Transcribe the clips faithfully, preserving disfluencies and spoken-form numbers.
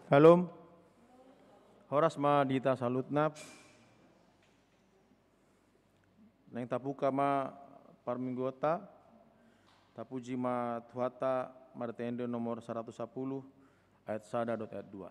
Syalom. Horas ma di hita saluhutna. Naeng tabuka ma parmingguonta. Tapuji ma Tuhanta, Martende nomor saratus sapuluh, ayat sada dohot ayat dua.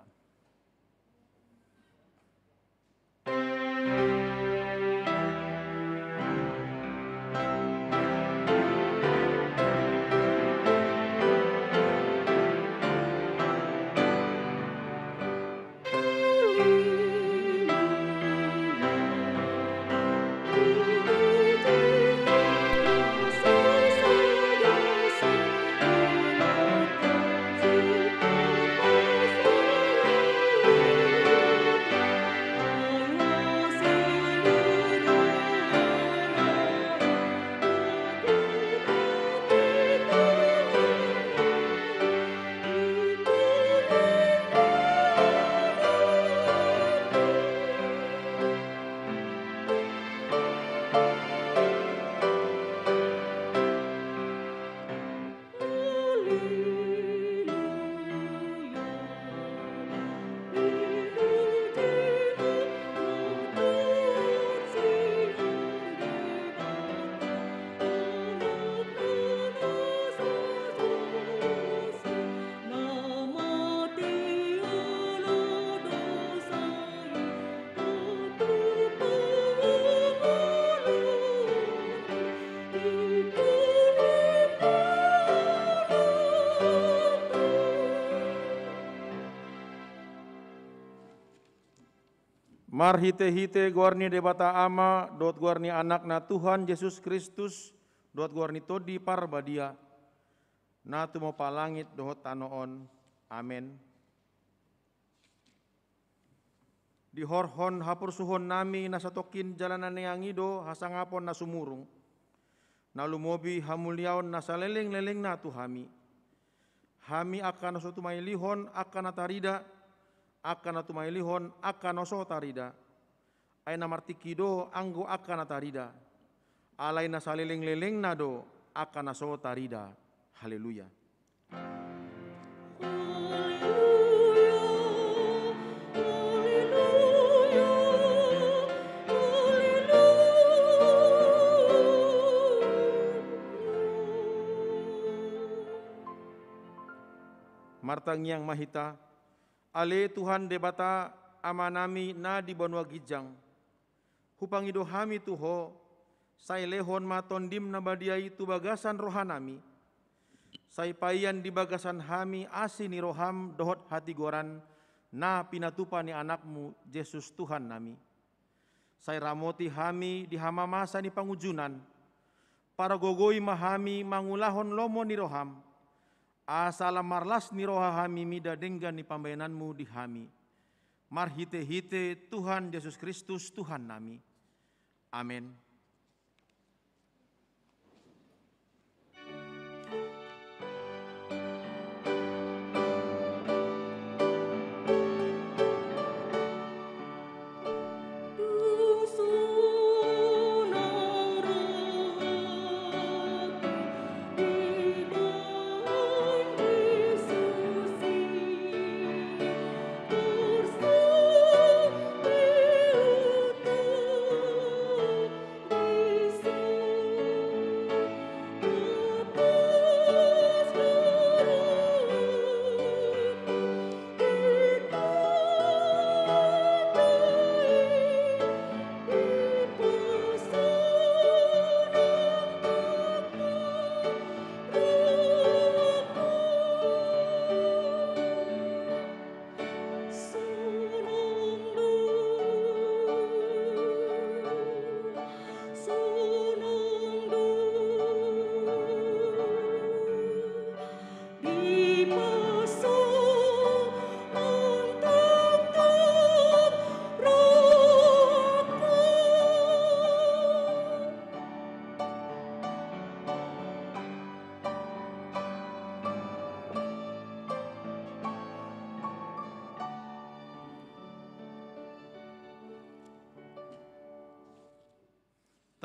Marhitehite goar ni Debata Ama, dohot goar ni Anakna Tuhan Jesus Kristus, dohot goar ni Tondi Parbadia, na tumompa langit dohot tano on. Amen. Dihorhon haporsuhonnami na satongkin jala na neang i do hasangapon na sumurung, na lumobi hamuliaon na salelenglelengna tu hami. Hami angka na so tumailihon angka na tarida, angka na tumailihon angka na so tarida. Ai na martingki do anggo angka na tarida. Alai na salelenglelengna do angka na so tarida. Haleluya. Martangiang ma hita. Ale Tuhan Debata, Amanami na di banua ginjang, hupangido hami tu Ho, sai lehon ma Tondim na badia i tu bagasan rohanami. Sai paihon di bagasan hami asi ni roham dohot hatigoran na pinatupa ni Anakmu, Jesus Tuhannami. Sai ramoti hami di hamamasa ni pangunjunan. Pargogoi ma hami mangulahon lomo ni roham, asa lam marlas ni roha hami mida denggan ni pambahenanmu di hami. Marhitehite Tuhan Jesus Kristus Tuhannami. Amen.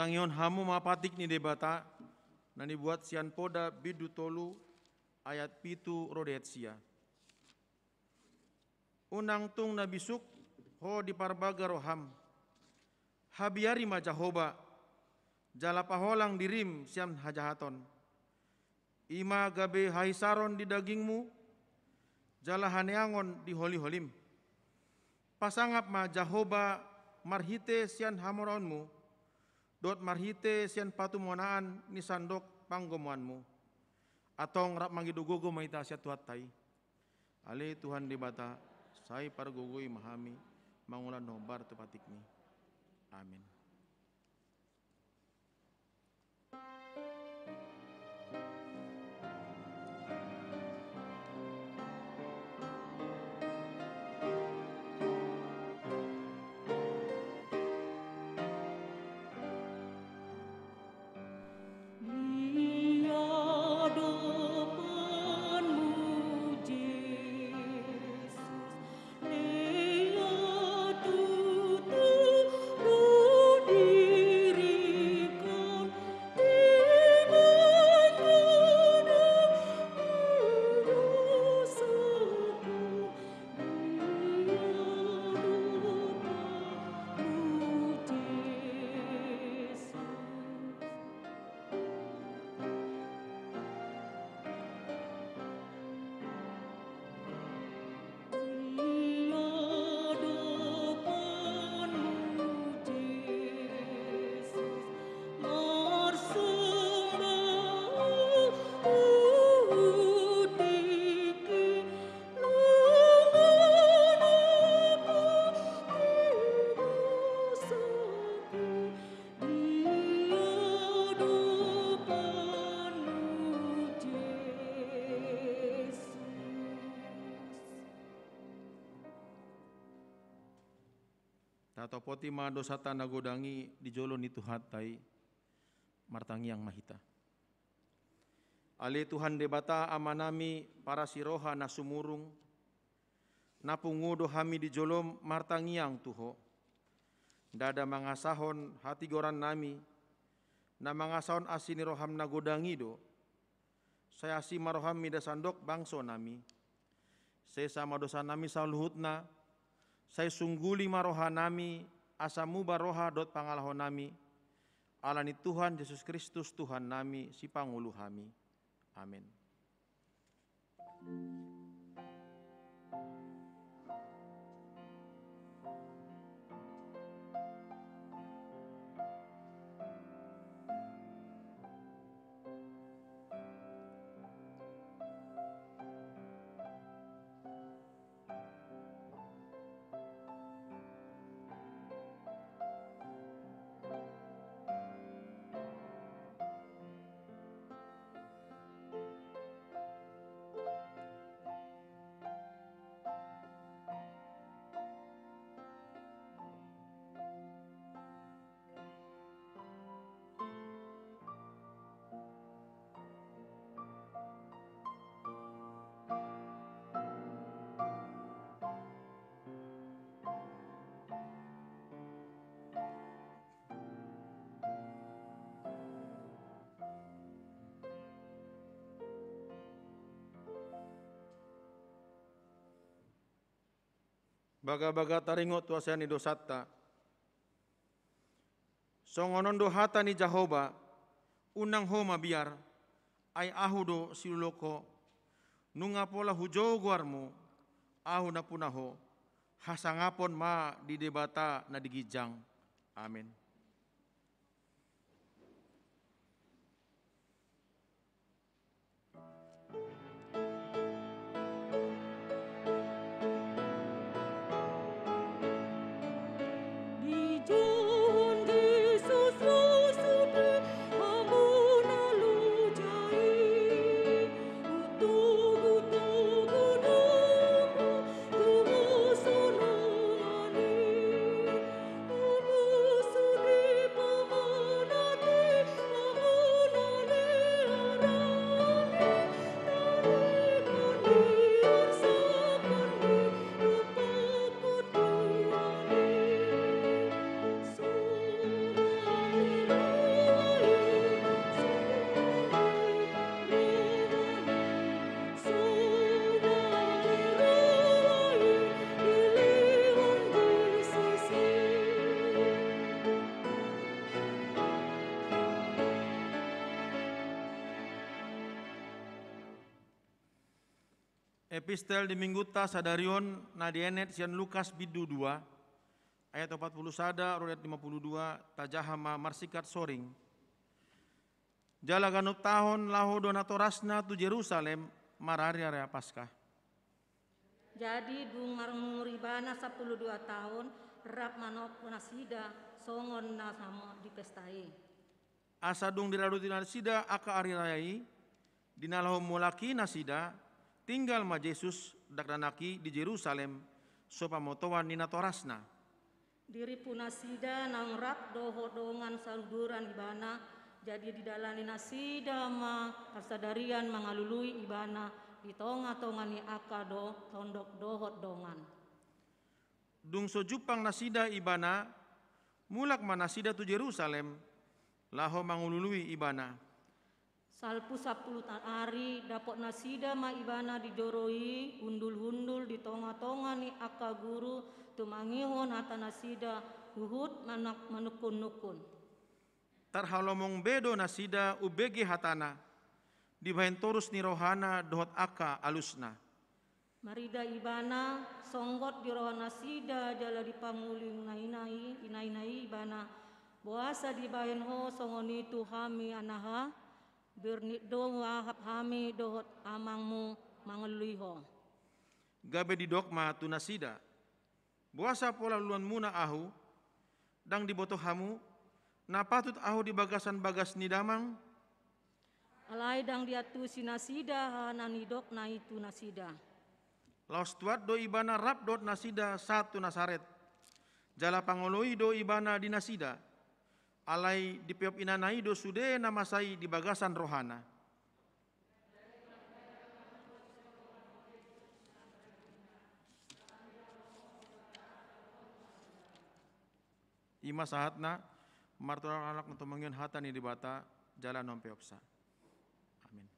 Tangihon hamu ma patik ni Debata, na nibuat sian Poda bindu tolu ayat pitu ro di ayat sia. Unang tung na bisuk ho diparbaga roham. Habiari ma Jahowa, jala paholang dirim sian hajahaton. I ma gabe hahisaron di dagingmu, jala haneangon di holi-holim. Pasangap ma Jahowa marhite sian hamoraonmu, dohot marhite sian patumonaan ni sandok panggomoanmu. Antong rap mangido gogo ma hita sian Tuhanta i. Ale Tuhan Debata, sai pargogoi ma hami mangula na hombar tu patikmi. Amen. Tatopoti ma dosanta na godang i di jolo ni Tuhanta i. Martangiang ma hita. Ale Tuhan Debata Amanami, parasi roha na sumurung, na pungu do hami di jolom martangiang tu Ho. Ndada mangasahon hatigorannami, na mangasahon asi ni roham na godang i do. Sai asi ma roham mida sandok bangsonami. Sesa ma dosanami saluhutna, sai sungguli ma rohanami, asa muba roha dohot pangalahonami, ala ni Tuhan Jesus Kristus Tuhannami, Sipangolu hami. Amen. Bagabaga taringot tu hasea ni dosanta. Songon on do hata ni Jahowa, unang ho mabiar, ai Ahu do silolok ho, nunga pola hujou goarmu, Ahu nampuna ho, hasangapon ma di Debata na di ginjang. Amen. Epistel di Minggunta sadari on na dienet sian Lukas bindu dua, ayat opat pulu sada ro ayat lima pulu dua, tajaha ma marsingkat soring. Jala ganup taon laho do natorasna tu Jerusalem marariaria Paska. Jadi dung marumur ibana sampulu dua taon, rap manop nasida songon na samo di pesta i. Asa dung diraduti nasida angka ari raya i, di na laho mulak i nasida, tinggal ma Jesus dakdanak i di Jerusalem, so pamotoan ni natorasna. Dirimpu nasida naung rap dohot dongan sauduran ibana, jadi didalani nasida ma parsadarian mangalului ibana di tonga-tonga ni angka do tondok dohot dongan. Dung so jumpang nasida ibana, mulak ma nasida tu Jerusalem, laho mangalului ibana. Salpu sampulu ta-, ari dapot nasida ma ibana di joro i, hundul-hundul di tonga-tonga ni angka guru, tumangihon hata nasida, huhut manak-, manungkun-nungkun. Tarhalomong be do nasida umbege hatana, dibahen torus ni rohana dohot angka alusna. Marida ibana, songgot di roha nasida jala dipanguli inanai, inaina i ibana, boasa dibahen ho songon i tu hami anaha, bernit do huahap hami dohot amangmu mangalului ho. Gabe didok ma tu nasida, boasa pola luluanmuna ahu, ndang diboto hamu, na patut ahu di bagasan bagas ni damang? Alai ndang diantusi nasida aha na nidokna i tu nasida. Laos tuat do ibana rap dohot nasida sahat tu Nasaret. Jala pangoloi do ibana di nasida. Alai dipeop inana i do sude na masa i di bagasan rohana. I ma sahatna, martulang halak na tumangihon hata ni Debata, jala na umpeopsa. Amin.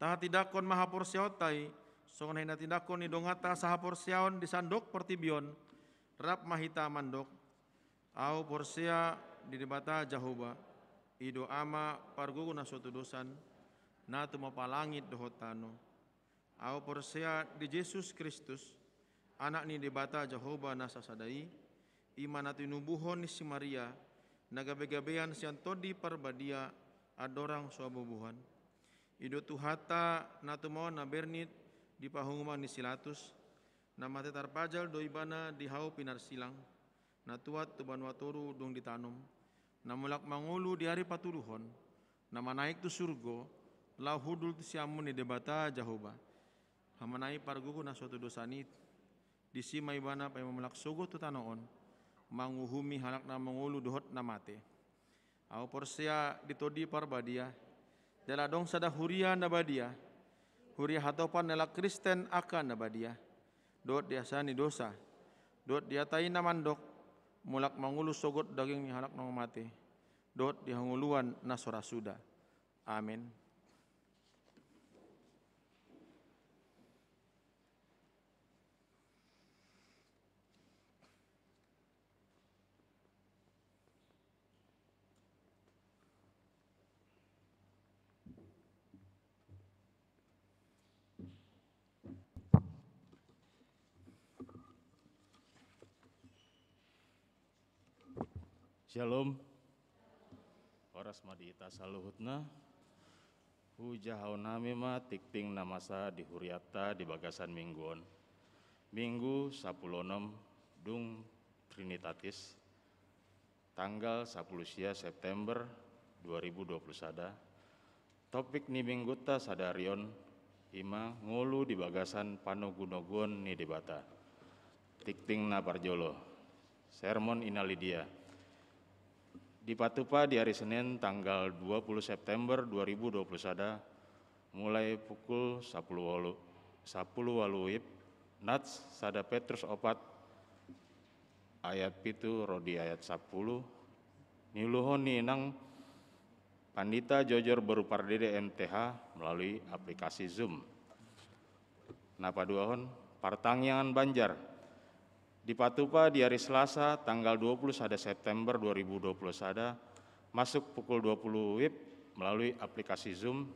Tahatindangkon ma haporseaonta i, songon na hinatindangkon ni donganta sahaporseaon di sandok portibi on, rap ma hita mandok: Ahu porsea di Debata Jahowa, i do Ama pargogo na so tudosan, na tumompa langit dohot tano. Ahu porsea di Jesus Kristus, Anak ni Debata Jahowa na sasada i, i ma na tinubuhon ni si Maria, na gabegabean sian Tondi Parbadia, andorang so habubuhan. I do Tuhanta na tumaon na bernit di pahunguman ni si Pilatus, na mate tarpajal do Ibana di hau pinarsilang, na tuat tu banua toru dung ditanom, na mulak mangolu di ari patoluhon, na manaek tu surgo, laho hundul tu siamun ni Debata Jahowa. Hamuna i pargogo na so tudosan i, disi ma Ibana paima mulak sogot tu tano on, manguhumi halak na mangolu dohot na mate. Ahu porsea di Tondi Parbadia, jala adong sada huria na badia, huria hatopan ni halak Kristen angka na badia, dohot di hasesaan ni dosa, dohot di hata i na mandok, mulak mangolu sogot daging ni halak na mate, dohot di hangoluan na so ra suda. Amen. Syalom. Horas ma di hita saluhutna. Hujahaon hami ma tingting na masa di hurianta di bagasan minggu on. Minggu sampulu onom dung Trinitatis, tanggal sampulu sia September dua ribu dua pulu sada. Topik ni minggunta sadari on i ma ngolu di bagasan panogunoguon ni Debata. Tingting na parjolo, sermon Inna Lidia. Dipatupa di ari Senin tanggal dua pulu September dua ribu dua pulu sada, mulai pukul sampulu ualu, sampulu ualu wib, nats sada Petrus opat ayat pitu ro di ayat sampulu, niuluhon ni inang Pandita Jojor boru Pardede M T H melalui aplikasi Zoom. Na paduahon, partangiangan banjar. Dipatupa di ari Selasa tanggal dua pulu sada September dua ribu dua pulu sada, masuk pukul dua pulu wib melalui aplikasi Zoom,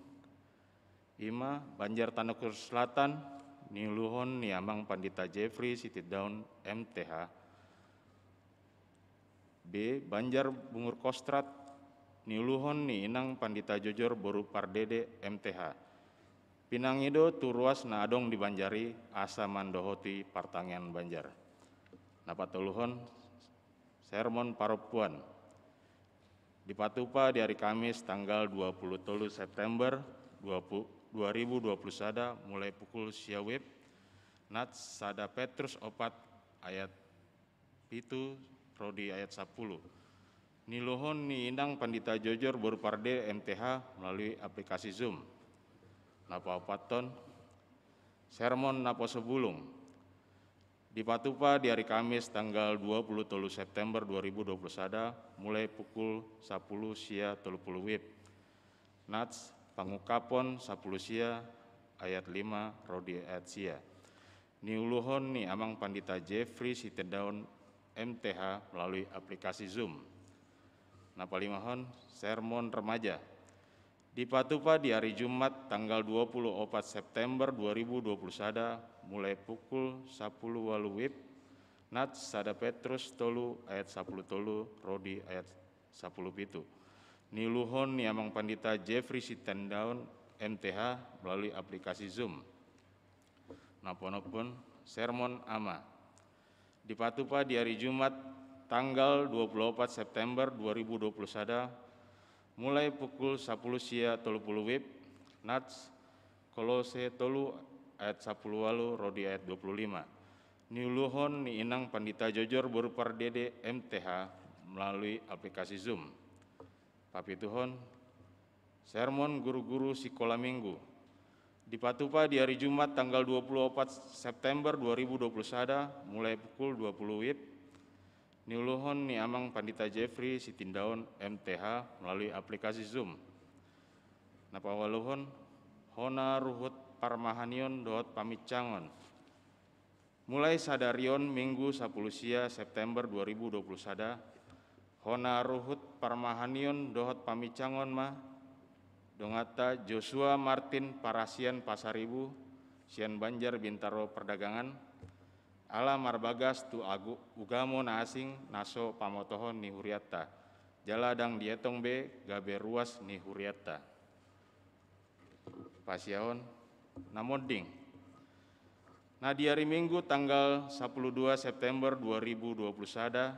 i ma Banjar Tano Selatan, niuluhon ni Amang Pandita Jeffrey Sitindaun M T H. B, Banjar Bungur Kostrad, niuluhon ni Inang Pandita Jojor boru Pardede M T H. Pinangido tu ruas na adong di banjar i asa mandohoti partangiangan banjar. Na patoluhon, sermon parompuan. Dipatupa di ari Kamis tanggal dua pulu tolu September dua puluh, dua ribu dua puluh sada, mulai pukul sia wib, nats sada Petrus opat ayat pitu ro di ayat sampulu. Niuluhon ni Inang Pandita Jojor boru Pardede M T H melalui aplikasi Zoom. Na paopathon, sermon naposobulung. Dipatupa di ari Kamis tanggal dua pulu tolu September dua ribu dua pulu sada, mulai pukul sampulu sia tolu pulu wib. Nats, pangungkapon sampulu sia ayat lima ro di ayat sia. Niuluhon ni Amang Pandita Jeffrey Sitindaun M T H melalui aplikasi Zoom. Na palimahon, sermon remaja. Dipatupa di ari Jumat tanggal dua pulu opat September dua ribu dua pulu sada, mulai pukul sampulu ualu wib, nats sada Petrus tolu ayat sampulu tolu ro di ayat sampulu pitu. Niuluhon ni Amang Pandita Jeffrey Sitindaun M T H melalui aplikasi Zoom. Na paonomhon, sermon Ama. Dipatupa di ari Jumat tanggal dua pulu opat September dua ribu dua pulu sada, mulai pukul sampulu sia tolu pulu wib, nats Kolose tolu ayat sampulu ualu ro di ayat dua pulu lima. Niuluhon ni Inang Pandita Jojor boru Pardede M T H melalui aplikasi Zoom. Papituhon, sermon guru-guru sikola minggu. Dipatupa di ari Jumat tanggal dua pulu opat September dua ribu dua pulu sada, mulai pukul dua pulu wib. Niuluhon ni Amang Pandita Jeffrey Sitindaun M T H melalui aplikasi Zoom. Na paualuhon, Hona ruhut parmahanion dohot pamincangon. Mulai sadari on Minggu sapuluh sia September dua ribu dua puluh sada, hona ruhut parmahanion dohot pamincangon ma donganta Joshua Martin Parasian Pasaribu, sian Banjar Bintaro Perdagangan, ala marbagas tu agu-, ugamo na asing na so pamotohon ni hurianta, jala ndang dietong be gabe ruas ni hurianta. Pasiahon na monding. Na di ari Minggu tanggal sapuluh dua September dua ribu dua puluh sada,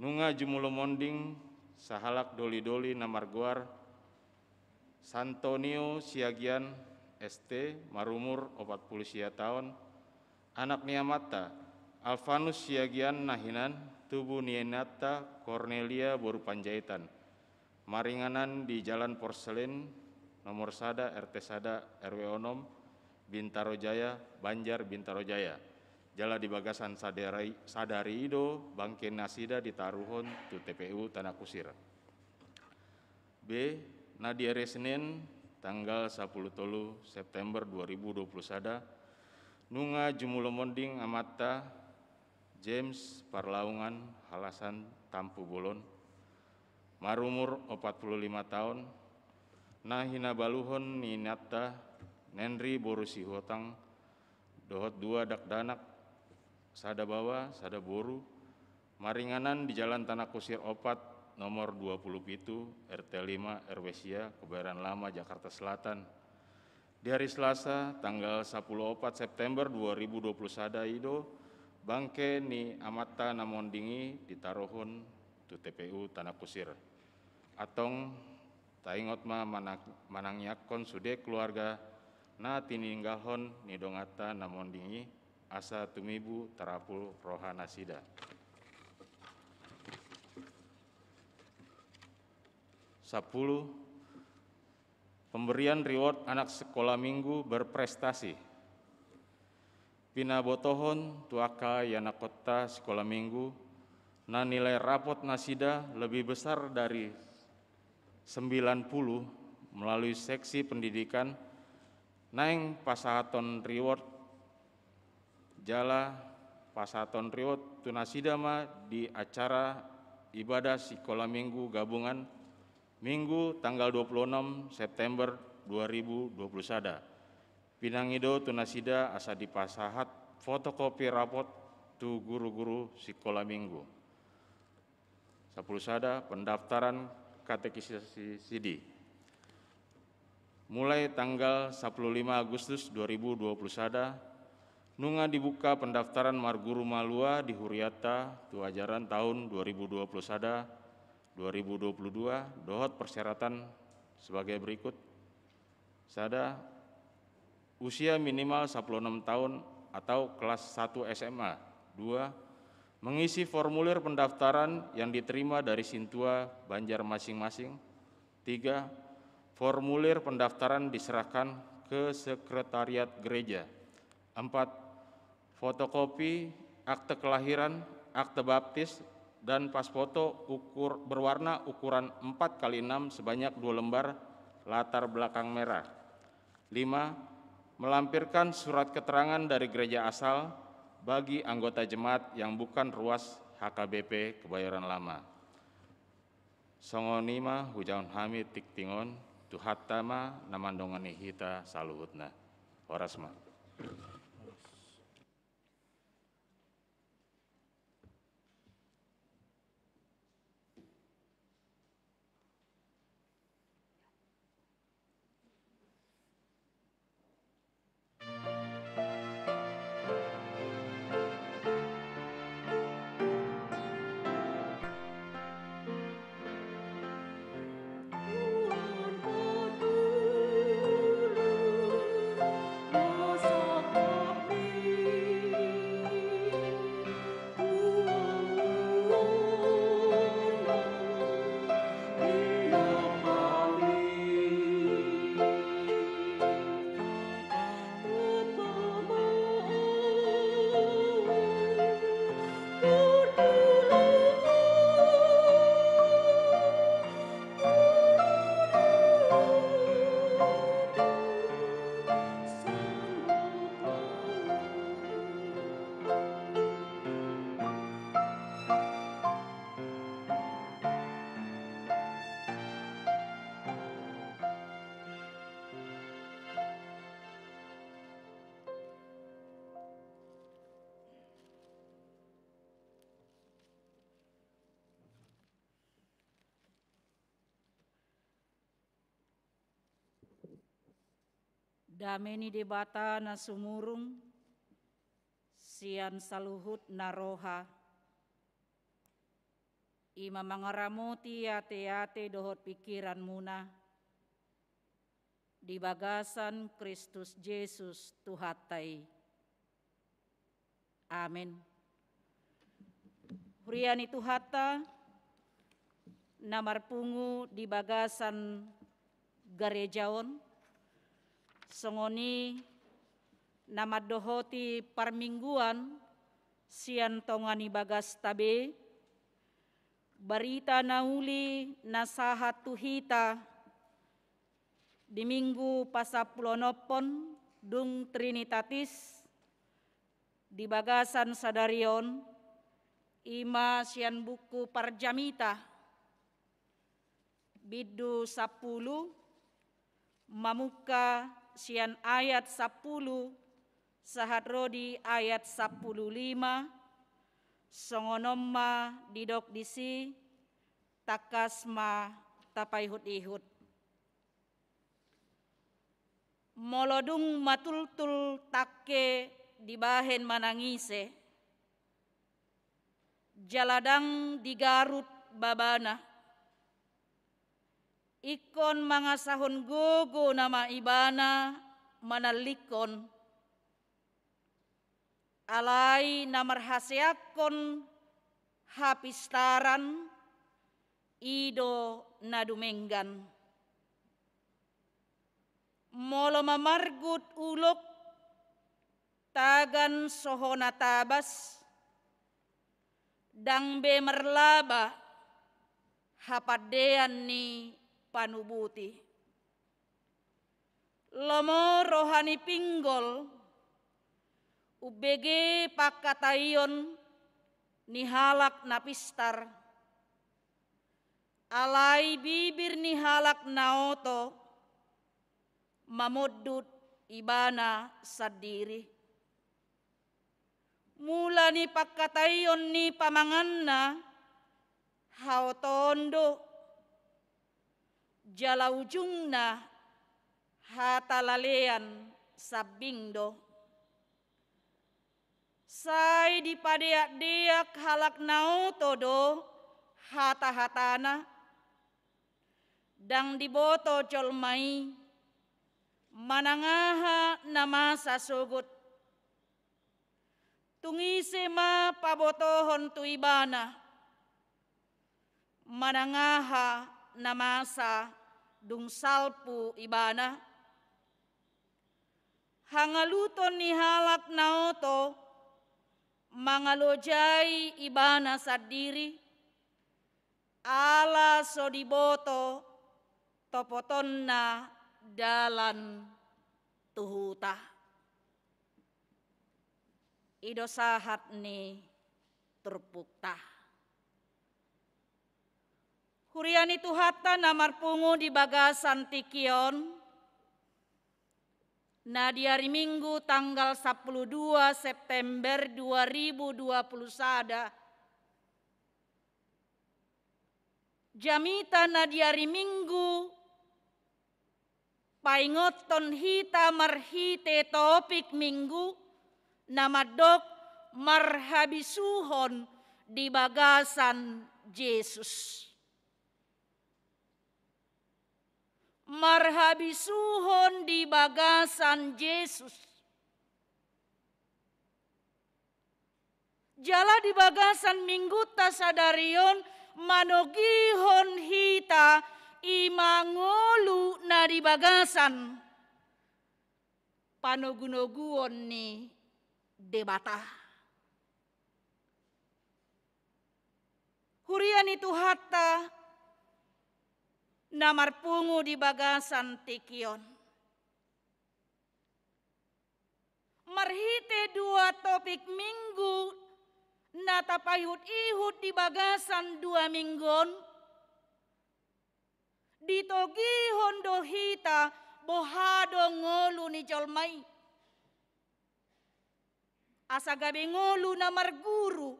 nunga jumolo monding sahalak doli-doli na margoar Santonio Siagian S T, marumur opat puluh sia taon, anak ni amanta Alvanus Siagian na hinan, tubu ni inanta Cornelia boru Panjaitan, maringanan di Jalan Porselen, nomor sada, R T sada, R W onom, Bintaro Jaya, Banjar Bintaro Jaya. Jala di bagasan sadari, sadari i do bangke nasida ditaruhon tu T P U Tanah Kusir. B, na di ari Senin tanggal sapuluh tolu September dua ribu dua puluh sada, nunga jumolo monding amanta James Parlaungan Halasan Tampubolon, marumur opat puluh lima taon, na hinabaluhon ni inanta Nenri boru Sihotang, dohot dua dakdanak, sada baoa, sada boru, maringanan di Jalan Tanah Kusir opat, nomor dua puluh pitu, R T lima, R W sia, Kebayoran Lama, Jakarta Selatan. Di hari Selasa, tanggal sapuluh opat September dua ribu dua puluh sada i do, bangke ni amanta na monding i ditaruhon tu T P U Tanah Kusir. Antong taingot ma manang-, manangiangkon sude keluarga na tininggalhon ni donganta na monding i, asa tumibu tarapul roha nasida. Sapuluh, pemberian reward anak sekolah minggu berprestasi. Pinabotohon tu angka ianakhonta sikola minggu na nilai rapot nasida lebih besar dari sembilan puluh melalui seksi pendidikan, naeng pasahaton reward jala pasahaton reward tu nasida ma di acara ibadah sikola minggu gabungan Minggu tanggal dua puluh enam September dua ribu dua puluh sada. Pinangido tu nasida asa dipasahat fotokopi rapot tu guru-guru sikola minggu. Sapuluh sada, pendaftaran katekisasi sidi. Mulai tanggal sapuluh lima Agustus dua ribu dua puluh sada, nunga dibuka pendaftaran marguru malua di hurianta tu ajaran tahun dua ribu dua puluh sada, dua ribu dua puluh dua, dohot persyaratan sebagai berikut. Sada, usia minimal sapuluh enam tahun atau kelas satu S M A. Dua, mengisi formulir pendaftaran yang diterima dari sintua Banjar masing-masing. Tiga, formulir pendaftaran diserahkan ke sekretariat gereja. Empat, fotokopi akte kelahiran, akte baptis, dan pas foto ukur, berwarna ukuran empat kali enam sebanyak dua lembar, latar belakang merah. Lima, melampirkan surat keterangan dari gereja asal bagi anggota jemaat yang bukan ruas H K B P Kebayoran Lama. Songon i ma hujahahon hami tingting on, Tuhanta ma na mandongani hita saluhutna. Horas ma. Dame ni Debata na sumurung sian saluhut na roha, i ma mangaramoti ateate dohot pingkiranmuna di bagasan Kristus Jesus Tuhanta i. Amen. Huria ni Tuhanta na marpungu di bagasan gareja on, songon i na mandohoti parmingguan sian tonga ni bagasta be, barita na uli na sahat tu hita di Minggu pasampuluonomhon dung Trinitatis di bagasan sadari on, i ma sian buku Parjamita, bindu sampulu, mamungka sian ayat sampulu sahat ro di ayat sampulu lima, songon on ma didok disi, tangkas ma tapaihut-ihut. Molo dung matultul tangke dibahen manang ise, jala ndang digarut babana, ingkon mangasahon gogona ma ibana manallikkon. Alai na marhaseangkon hapistaran, i do na dumenggan. Molo mamargut ulok, tagan so hona tabas, ndang be marlaba hapandean ni panubuti. Lomo roha ni pinggol umbege pangkataion ni halak na pistar, alai bibir ni halak na oto mamondut ibana sandiri. Mula ni pangkataion ni pamanganna haotoon do, jala ujungna hatalalean sambing do. Sai dipadeakdeak halak na oto do hatahatana, ndang diboto jolma i manang aha na masa sogot. Tung ise ma pabotohon tu ibana manang aha na masa dung salpu ibana? Hangaluton ni halak na oto mangalojai ibana sandiri, ala so diboto topotonna dalan tu huta. I do sahat ni turpukta. Huria ni Tuhanta na marpungu di bagasan tingki on, na di ari Minggu tanggal sampulu dua September dua ribu dua pulu sada, jamita na di ari Minggu paingothon hita marhite topik Minggu na mandok marhabisuhon di bagasan Jesus. Marhabisuhon di bagasan Jesus. Jala di bagasan Minggunta sadari on manogihon hita i ma ngolu na di bagasan panogunoguon ni Debata. Huria ni Tuhanta na marpungu di bagasan tingki on. Marhite dua topik Minggu na tapaihut-ihut di bagasan dua Minggu on, ditogihon do hita boha do ngolu ni jolma i. Asa gabe ngolu na marguru,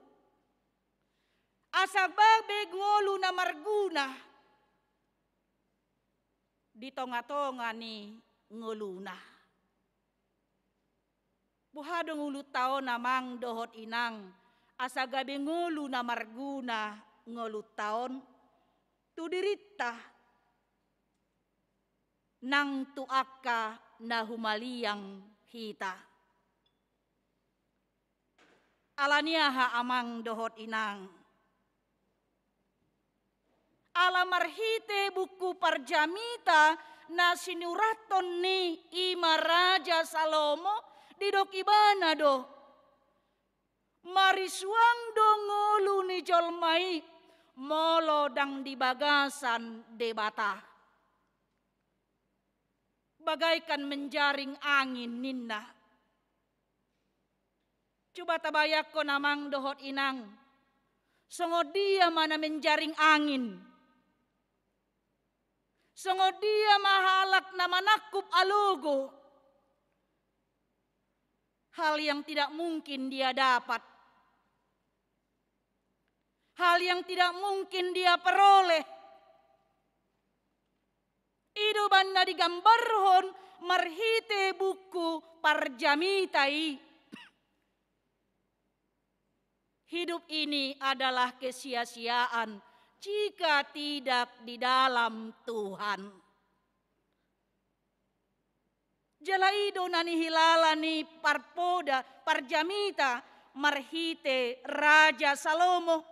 asa gabe ngolu na marguna di tongatonga ni ngoluna. Boha do ngolunta on, amang dohot inang, asa gabe ngolu na marguna ngolunta on tu dirinta nang tu angka na humaliang hita. Ala ni aha, amang dohot inang? Ala marhite buku Parjamita na sinurathon ni ima Raja Salomo, didok ibana do: Marisuang do ngolu ni jolma i molo ndang di bagasan Debata. Bagaikan menjaring angin, ninna. Coba tabayangkon, amang dohot inang, songon dia ma na menjaring angin? Songon dia ma halak na manangkup alogo? Hal yang tidak mungkin dia dapat, hal yang tidak mungkin dia peroleh. I do umbahen na digambarhon marhite buku Parjamita i. Hidup ini adalah kesia-siaan jika tidak di dalam Tuhan. Jala i do na nihilala ni parpoda Parjamita marhite Raja Salomo.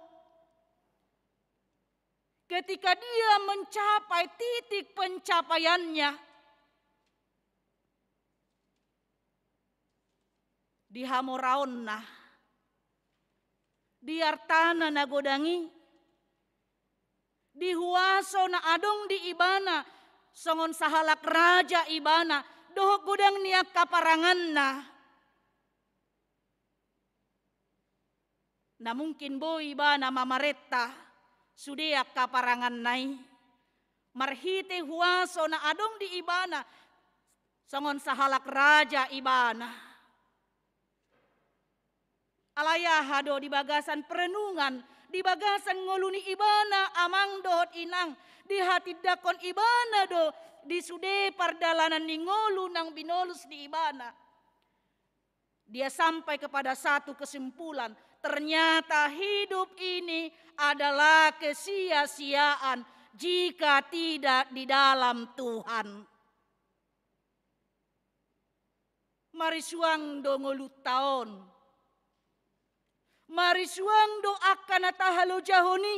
Ketika dia mencapai titik pencapaiannya, di hamoraonna, di artana na godang i, di huaso na adong di ibana, songon sahalak raja ibana, dohot godang ni angka paranganna. Na mungkin boi ibana mamarenta sude angka paranganna i, marhite huaso na adong di ibana, songon sahalak raja ibana. Alai aha do di bagasan perenungan, di bagasan ngolu ni ibana, amang dohot inang, dihatindangkon ibana do di sude pardalanan ni ngolu naung binolus ni ibana? Dia sampai kepada satu kesimpulan, ternyata hidup ini adalah kesia-siaan jika tidak di dalam Tuhan. Marisuang do ngolunta on. Marisuang do angka na tahalojahon i.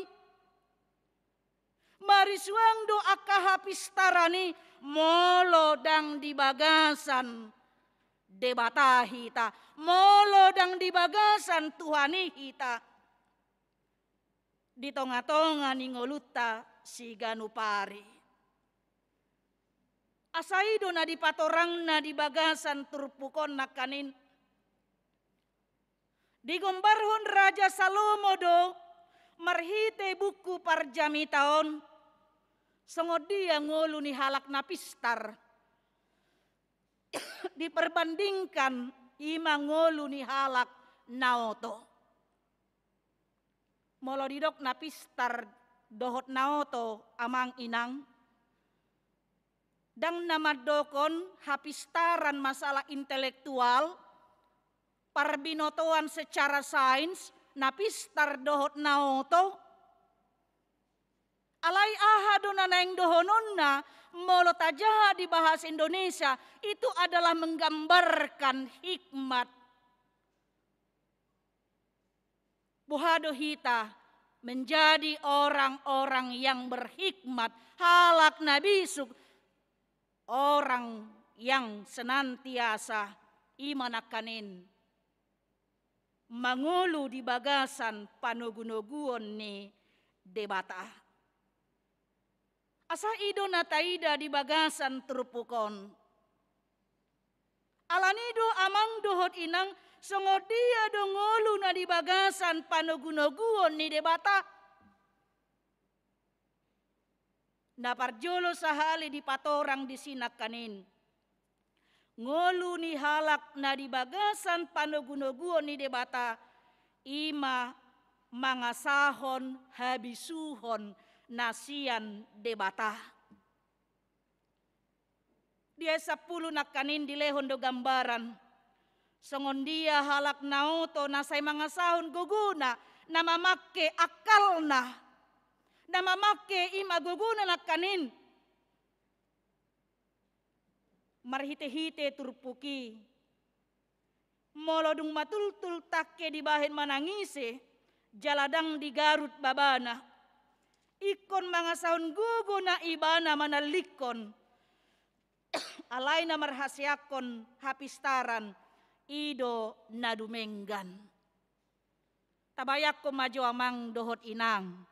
Marisuang do angka hapistaran i molo ndang di bagasan Debata hita, molo ndang di bagasan Tuhan i hita di tonga-tonga ni ngolunta siganup ari. Asa i do na dipatorangna di bagasan turpuk on nangkaning. Digombarhon Raja Salomo do marhite buku Parjamita on songon dia ngolu ni halak na pistar diperbandingkan ima ngolu ni halak na oto. Molo didok na pistar dohot na oto, amang inang, ndang na mandokhon hapistaran masalah intelektual, parbinotoan secara sains, na pistar dohot na oto. Alai aha do na naeng dohononna, molo tajaha di bahasa Indonesia, itu adalah menggambarkan hikmat. Boha do hita menjadi orang-orang yang berhikmat, halak na bisuk, orang yang senantiasa ima nangkaning mangolu di bagasan panogunoguon ni Debata. Asa i do na taida di bagasan turpuk on. Alani do amang dohot inang, songon dia do ngolu na di bagasan panogunoguon ni Debata? Na parjolo sahali dipatorang disi nangkaning, ngolu ni halak na di bagasan panogunoguon ni Debata, ima mangasahon habisuhon na sian Debata. Di ayat sampulu nangkaning dilehon do gambaran. Songon dia halak na oto na sai mangasahon gogona, na mamangke akkalna, na mamangke ima gogona nangkaning marhite-hite turpuk i. Molo dung matultul tangke dibahen manang ise, jala ndang digarut babana, ingkon mangasahon gogo na ibana manallikkon. Alai na marhaseangkon hapistaran i do na dumenggan. Tabayangkon ma jo amang dohot inang.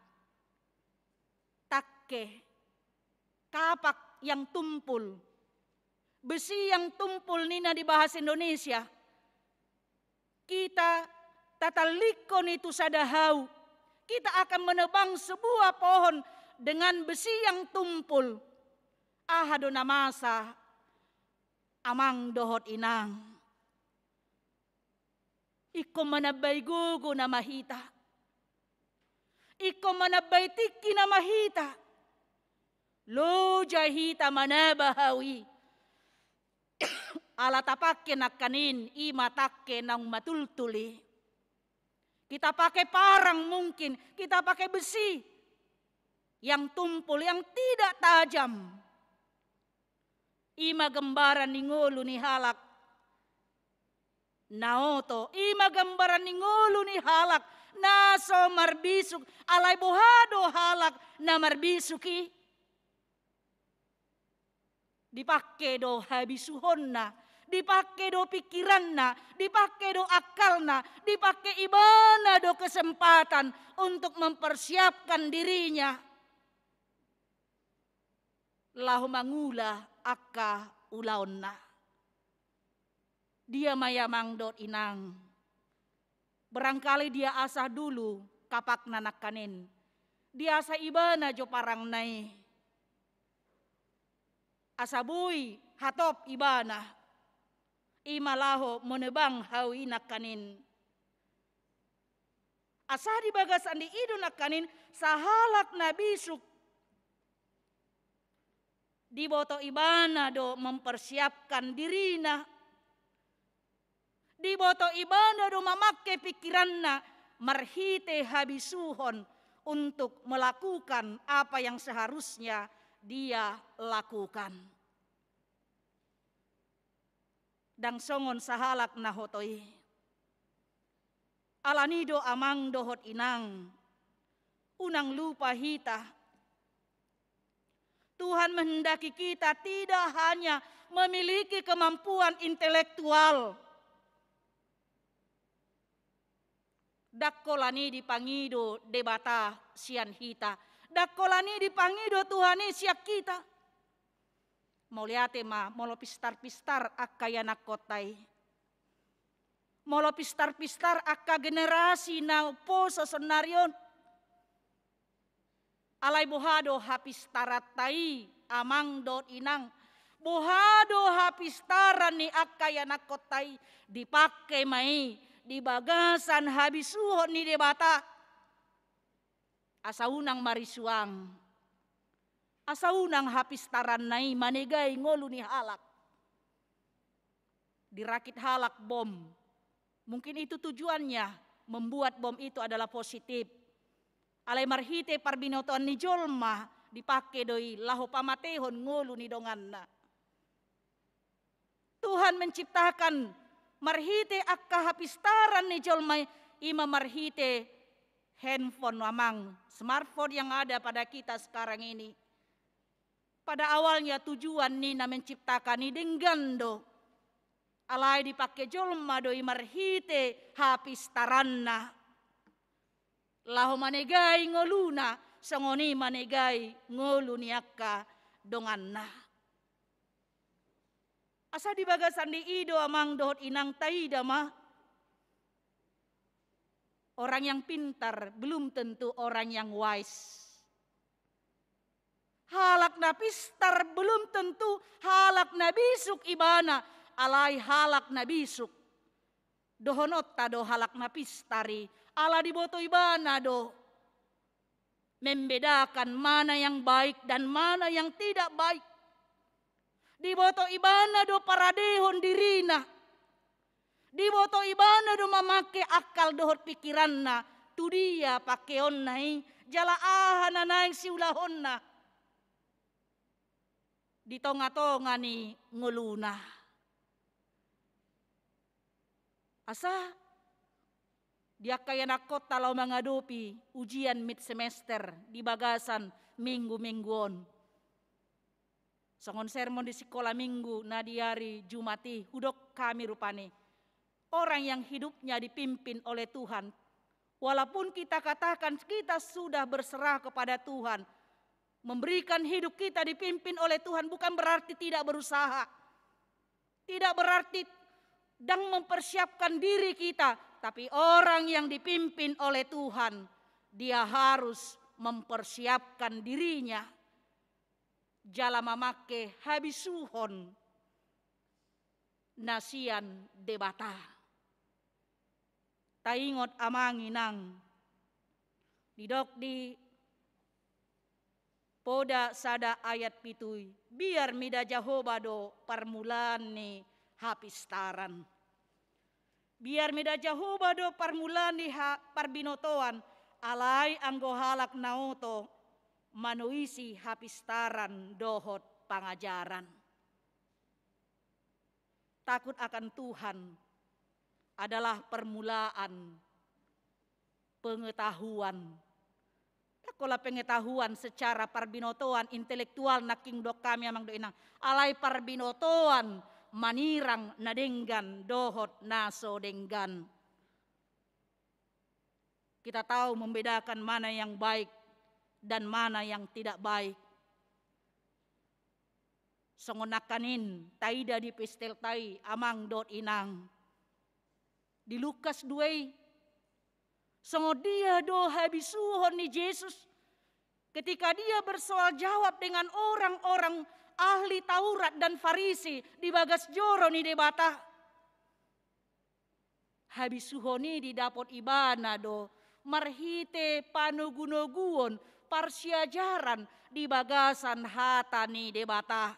Tangke, kapak yang tumpul, besi yang tumpul ninna di bahasa Indonesia. Kita tatallikkon i tu sada hau. Kita akan menebang sebuah pohon dengan besi yang tumpul. Aha do na masa, amang dohot inang? Ingkon manambai gogo nama hita. Ingkon manambai tingki nama hita. Loja hita manaba hau i. Ala tapangke nangkaning ima tangke naung matultul i. Kita pakai parang mungkin, kita pakai besi yang tumpul, yang tidak tajam. Ima gambaran ni ngolu ni halak na oto, ima gambaran ni ngolu ni halak na so marbisuk. Alai boha do halak na marbisuk i? Dipangke do habisuhonna, dipangke do pingkiranna, dipangke do akkalna, dipangke ibana do kesempatan untuk mempersiapkan dirinya laho mangula angka ulaonna. Dia ma i amang dohot inang? Barangkali dia asah dulu kapakna nangkaning. Diasah ibana jo parangna i. Asa boi hatop ibana. Ima laho menebang hau i nangkaning. Asa di bagasan di i do nangkaning sahalak na bisuk. Diboto ibana do mempersiapkan dirina. Diboto ibana do mamangke pingkiranna marhite habisuhon untuk melakukan apa yang seharusnya dia lakukan. Ndang songon sahalak na oto i. Alani do amang dohot inang, unang lupa hita. Tuhan menghendaki kita tidak hanya memiliki kemampuan intelektual. Ndang holan i dipangido Debata sian hita. Ndang holan i dipangido Tuhan i sian hita. Mauliate ma, molo pistar-pistar angka ianakhonta i. Molo pistar-pistar angka generasi na poso saonari on. Alai boha do hapistaranta i, amang dohot inang? Boha do hapistaran ni angka ianakhonta i? Dipangke ma i di bagasan habisuhon ni Debata. Asa unang marisuang. Asa unang hapistaranna i manegai ngolu ni halak. Dirakit halak bom. Mungkin itu tujuannya, membuat bom itu adalah positif. Alai marhite parbinotoan ni jolma dipangke do i laho pamatehon ngolu ni donganna. Tuhan menciptakan marhite angka hapistaran ni jolma i, ima marhite handphone, amang, smartphone yang ada pada kita sekarang ini. Pada awalnya tujuan ni na menciptakan i denggan do. Alai dipangke jolma do i marhite hapistaranna. Laho manegai ngoluna, songon i manegai ngolu ni angka donganna. Asa di bagasan di i do, amang dohot inang, taida ma. Orang yang pintar belum tentu orang yang wise. Halak na pistar belum tentu halak na bisuk ibana, alai halak na bisuk. Dohononta do halak na pistar i, ala diboto ibana do membedakan mana yang baik dan mana yang tidak baik. Diboto ibana do paradehon dirina. Diboto ibana do mamangke akal dohot pingkiranna, tu dia pangkeonna i, jala aha na naeng siulahonna di tonga-tonga ni ngoluna. Asa di angka ianakkonta laho mangadopi ujian mid semester di bagasan minggu-minggu on. Songon sermon di sikola minggu na di ari Jumat i, hudok hami rupani, orang yang hidupnya dipimpin oleh Tuhan, walaupun kita katakan kita sudah berserah kepada Tuhan, memberikan hidup kita dipimpin oleh Tuhan, bukan berarti tidak berusaha. Tidak berarti dang mempersiapkan diri kita, tapi orang yang dipimpin oleh Tuhan, dia harus mempersiapkan dirinya jala mamangke habisuhon na sian Debata. Taingot amang inang, didok di Poda sada ayat pitu i, biar mida Jahowa do parmulaan ni hapistaran. Biar mida Jahowa do parmulaan ni ha-, parbinotoan, alai anggo halak na oto manoisi hapistaran dohot pangajaran. Takut akan Tuhan adalah permulaan pengetahuan. Ndang pola pengetahuan secara parbinotoan, intelektual, nangkin didok hami amang dohot inang. Alai parbinotoan manirang na denggan dohot na so denggan. Kita tahu membedakan mana yang baik dan mana yang tidak baik. Songon nangkaning taida di epistelta i amang dohot inang. Di Lukas dua i, songon dia do habisuhon ni Jesus ketika dia bersoal jawab dengan orang-orang ahli Taurat dan Farisi di bagas joro ni Debata. Habisuhon i didapot ibana do marhite panogunoguon parsiajaran di bagasan hata ni Debata.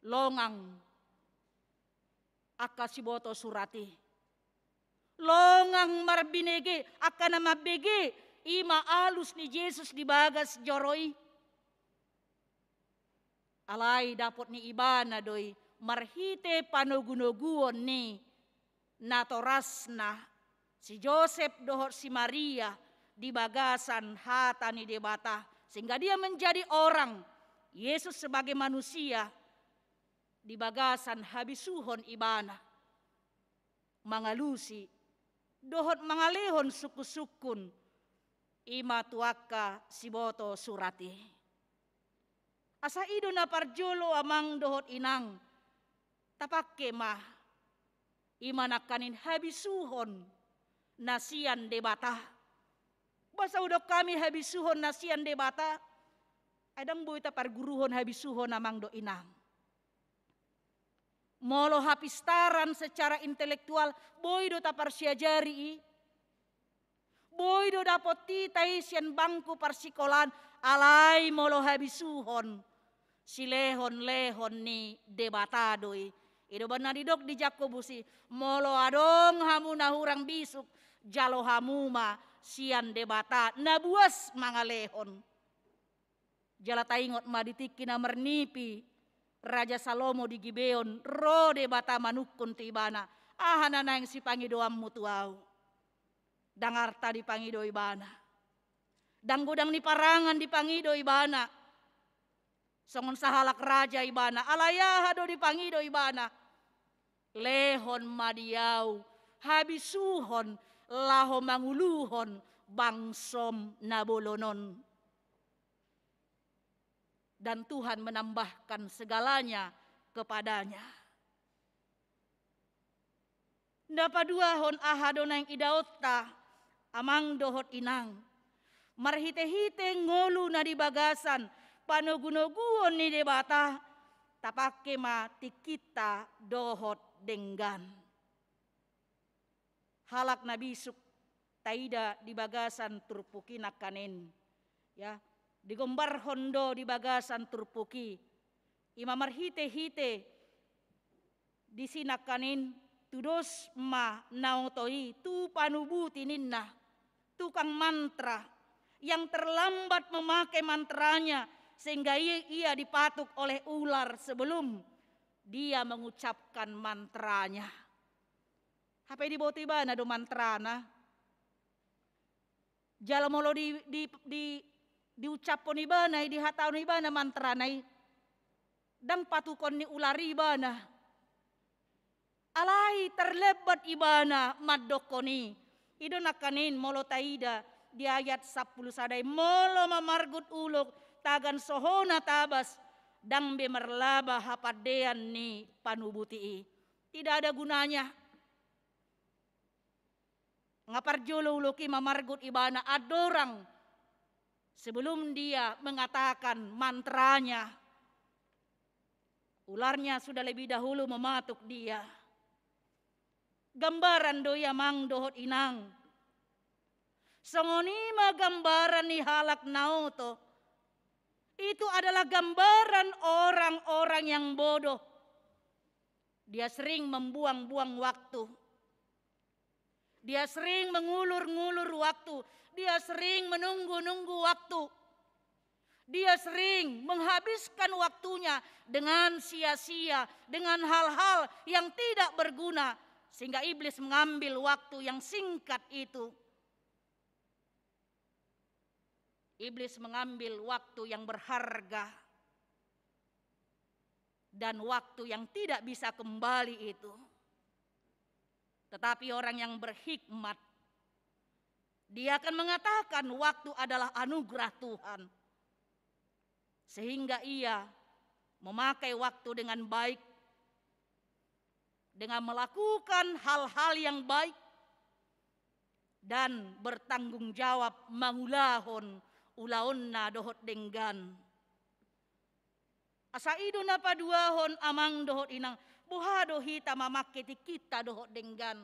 Longang angka siboto surat i. Longang marbinege angka na mambege, i ma alus ni Jesus di bagas joro i. Alai dapot ni ibana do i marhite panogunoguon ni natorasna si Josep dohot si Maria di bagasan hata ni Debata, sehingga dia menjadi orang, Yesus sebagai manusia, di bagasan habisuhon ibana mangalusi dohot mangalehon sungkunsungkun, i ma tu angka siboto surat i. Asa i do na parjolo amang dohot inang, tapangke ma, i ma nangkaning habisuhon na sian Debata. Boasa hudok hami habisuhon na sian Debata? Ai ndang boi taparguruhon habisuhon amang dohot inang. Molo hapistaran secara intelektual, boi do taparsiajari i. Boi do dapot hita i sian bangku parsikolaan, alai molo habisuhon, silehonlehon ni Debata do i. I do umbahen na didok di Jakobus i, molo adong hamu na hurang bisuk, jalo hamu ma sian Debata na buas mangalehon. Jala taingot ma di tingki na marnipi Raja Salomo di Gibeon, ro Debata manungkun tu ibana, aha na naeng sipangidoanmu tu ahu? Ndang arta dipangido ibana. Ndang godang ni parangan dipangido ibana. Songon sahalak raja ibana, alai aha do dipangido ibana? Lehon ma di ahu habisuhon laho manguluhon bangsom na bolon on. Dan Tuhan menambahkan segalanya kepadanya. Na paduahon, aha do naeng idaonta amang dohot inang? Marhitehite ngolu na di bagasan panogunoguon ni Debata, tapangke ma tingkinta dohot denggan. Halak na bisuk taida di bagasan turpuk i nangkaning. Ya, digombarhon do di bagasan turpuk i. I ma marhitehite disi nangkaning Tudos ma na oto i tu panubuti ninna, tukang mantra, yang terlambat memakai mantranya sehingga ia, ia dipatuk oleh ular sebelum dia mengucapkan mantranya. Hape diboto ibana do mantrana. Jala molo di, di, di, diucaphon ibana i, dihatahon ibana mantrana i, ndang patukon ni ular i ibana. Alai terlambat ibana mandokkon i. I do nangkaning molo taida di ayat sampulu sada i, molo mamargut ulok tagan sohona tabas, ndang be marlaba hapandean ni panubuti i. Tidak ada gunanya. Nga parjolo ulok i mamargut ibana andorang sebelum dia mengatakan mantranya, ularnya sudah lebih dahulu mematuk dia. Gambaran do i amang dohot inang. Songon i ma gambaran ni halak na oto. Itu adalah gambaran orang-orang yang bodoh. Dia sering membuang-buang waktu. Dia sering mengulur-ngulur waktu. Dia sering menunggu-nunggu waktu. Dia sering menghabiskan waktunya dengan sia-sia, dengan hal-hal yang tidak berguna, sehingga iblis mengambil waktu yang singkat itu. Iblis mengambil waktu yang berharga dan waktu yang tidak bisa kembali itu. Tetapi orang yang berhikmat, dia akan mengatakan waktu adalah anugerah Tuhan. Sehingga ia memakai waktu dengan baik, dengan melakukan hal-hal yang baik, dan bertanggung jawab mangulahon ulaonna dohot denggan. Asa i do na paduahon amang dohot inang, boha do hita mamangke tingkinta dohot denggan.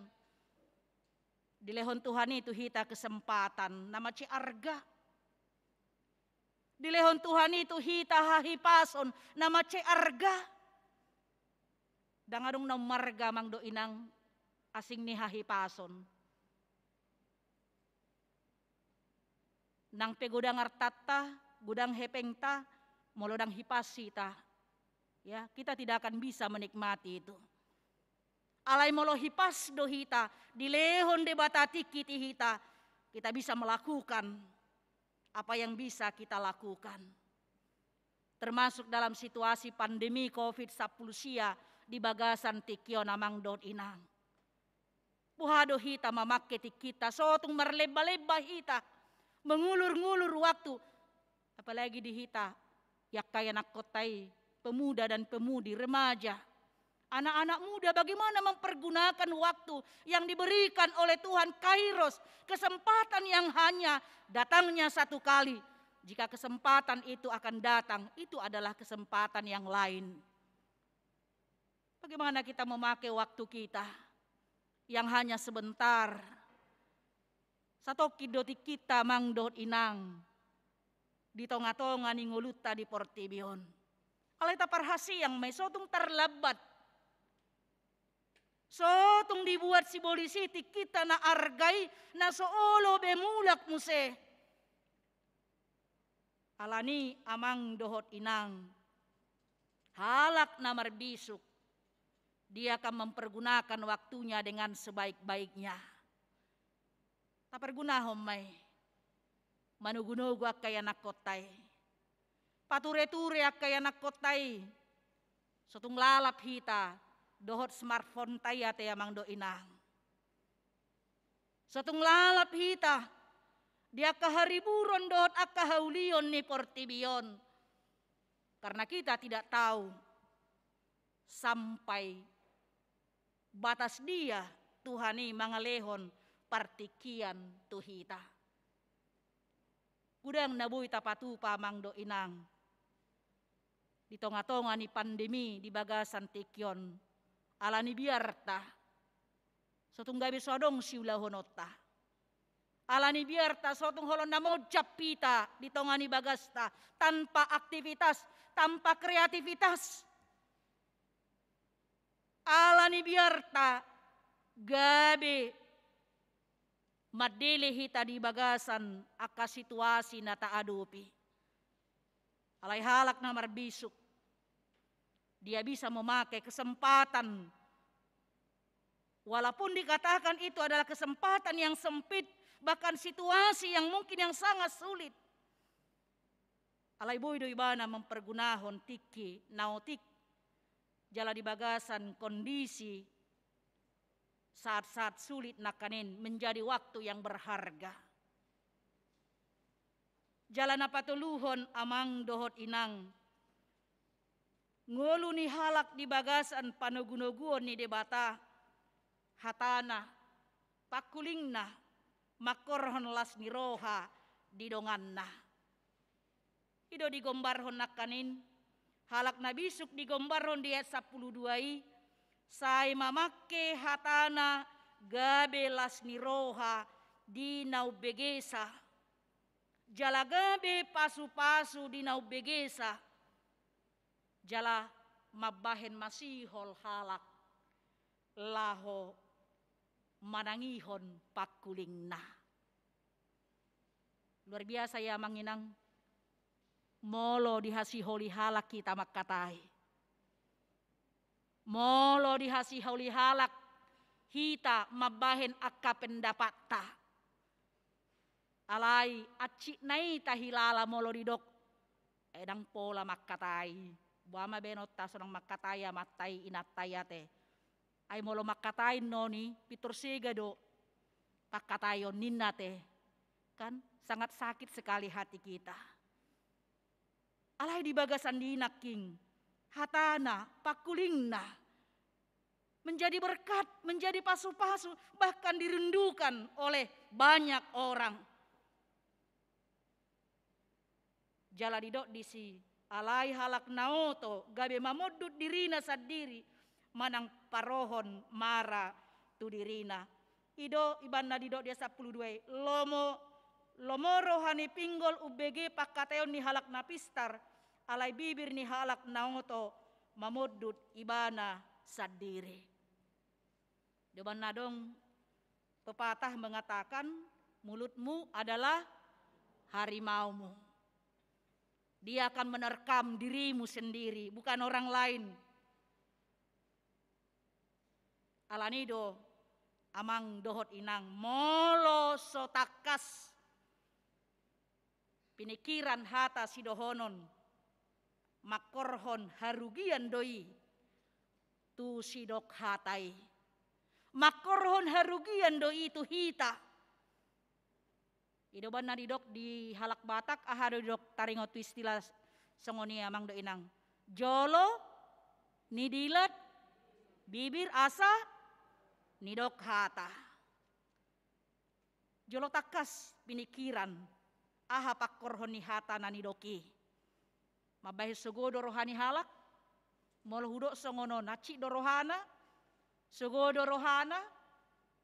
Dilehon Tuhan i tu hita kesempatan na mansai arga. Dilehon Tuhan i tu hita hahipason na mansai arga. Ndang adong na umarga amang dohot inang asing ni hahipason. Nang pe godang artanta, godang hepengta, molo ndang hipas hita, ya, kita tidak akan bisa menikmati itu. Alai molo hipas do hita, dilehon Debata tingki tu hita, kita bisa melakukan apa yang bisa kita lakukan. Termasuk dalam situasi pandemi covid sampulu sia di bagasan tingki on amang dohot inang. Boha do hita mamangke tingkinta, so tung marlemba-lemba hita, mengulur-ngulur waktu, apalagi di hita, i angka ianakkonta i, pemuda dan pemudi, remaja, anak-anak muda, bagaimana mempergunakan waktu yang diberikan oleh Tuhan, kairos, kesempatan yang hanya datangnya satu kali. Jika kesempatan itu akan datang, itu adalah kesempatan yang lain. Bagaimana kita memakai waktu kita yang hanya sebentar? Satongkin do tingkinta amang dohot inang di tonga-tonga ni ngolunta di portibi on. Alai taparhasiang ma i, so tung tarlambat. So tung dibuat sibolis i tingkinta na arga i, na so olo be mulak muse. Alani amang dohot inang, halak na marbisuk, dia akan mempergunakan waktunya dengan sebaik-baiknya. Tapargunahon ma i, manogu-nogu angka ianakkonta i, pature-ture angka ianakkonta i. So tung lalap hita dohot smartphone-ta i ate amang dohot inang. So tung lalap hita di angka hariburon dohot angka haulion ni portibi on. Karena kita tidak tahu sampai batas dia Tuhan i mangalehon partingkian tu hita. Godang na boi tapatupa amang dohot inang di tonga-tonga ni pandemi di bagasan tingki on, alani biarta so tung gabe so adong siulahononta. Alani biarta so tung holong na monjam hita di tonga ni bagasta, tanpa aktivitas, tanpa kreativitas. Alani biarta gabe mandele hita di bagasan angka situasi na taadopi. Alai halak na marbisuk, dia bisa memakai kesempatan, walaupun dikatakan itu adalah kesempatan yang sempit, bahkan situasi yang mungkin yang sangat sulit. Alai boi do ibana mempergunahon tingki na otik, jala di bagasan kondisi saat-saat sulit nangkaning menjadi waktu yang berharga. Jala na patoluhon, amang dohot inang, ngolu ni halak di bagasan panogunoguon ni Debata, hatana, pangkulingna, mangkorhon las ni roha di donganna. I do digombarhon nangkaning, halak na bisuk digombarhon di ayat sampulu dua i, sai mamangke hatana gabe las ni roha di na umbegesa, jala gabe pasupasu di na umbegesa, jala mambahen masihol halak laho manangihon pangkulingna. Luar biasa ya, amang inang. Molo dihasiholi halak hita mangkatai, molo dihasiholi halak hita mambahen angka pendapatta, alai hansit na i tahilala molo didok, "Eh, ndang pola mangkatai." Boha ma baenonta, so ndang mangkatai amanta i, inanta i ate. Ai molo mangkatai annon i, pintor sega do pangkataion, ninna ate. Kan sangat sakit sekali hati kita. Alai di bagasan i nangkin, hatana, pangkulingna, menjadi berkat, menjadi pasupasu, bahkan dirindukan oleh banyak orang. Jala didok disi, alai halak na oto gabe mamondut dirina sandiri manang parohon mara tu dirina. I do ibana didok di ayat sampulu dua i, lomo, lomo roha ni pinggol umbege pangkataion ni halak na pistar, alai bibir ni halak na oto mamondut ibana sandiri. Di baen na adong pepatah mengatakan, mulutmu adalah harimaumu. Dia akan menerkam dirimu sendiri, bukan orang lain. Alani do, amang dohot inang, molo so tangkas pinikiran hata sidohonon, mangkorhon harugian do i tu sidok hata i. Mangkorhon harugian do i tu hita. I do baen na didok di halak Batak, aha do didok taringot tu istilah songon i, amang dohot inang? Jolo nidilat bibir asa nidok hata. Jolo tangkas pinikiran, aha pangkorhon ni hata na nidok i. Mambahen sogo do roha ni halak, molo hudok songon on, hansit do rohana, sogo do rohana,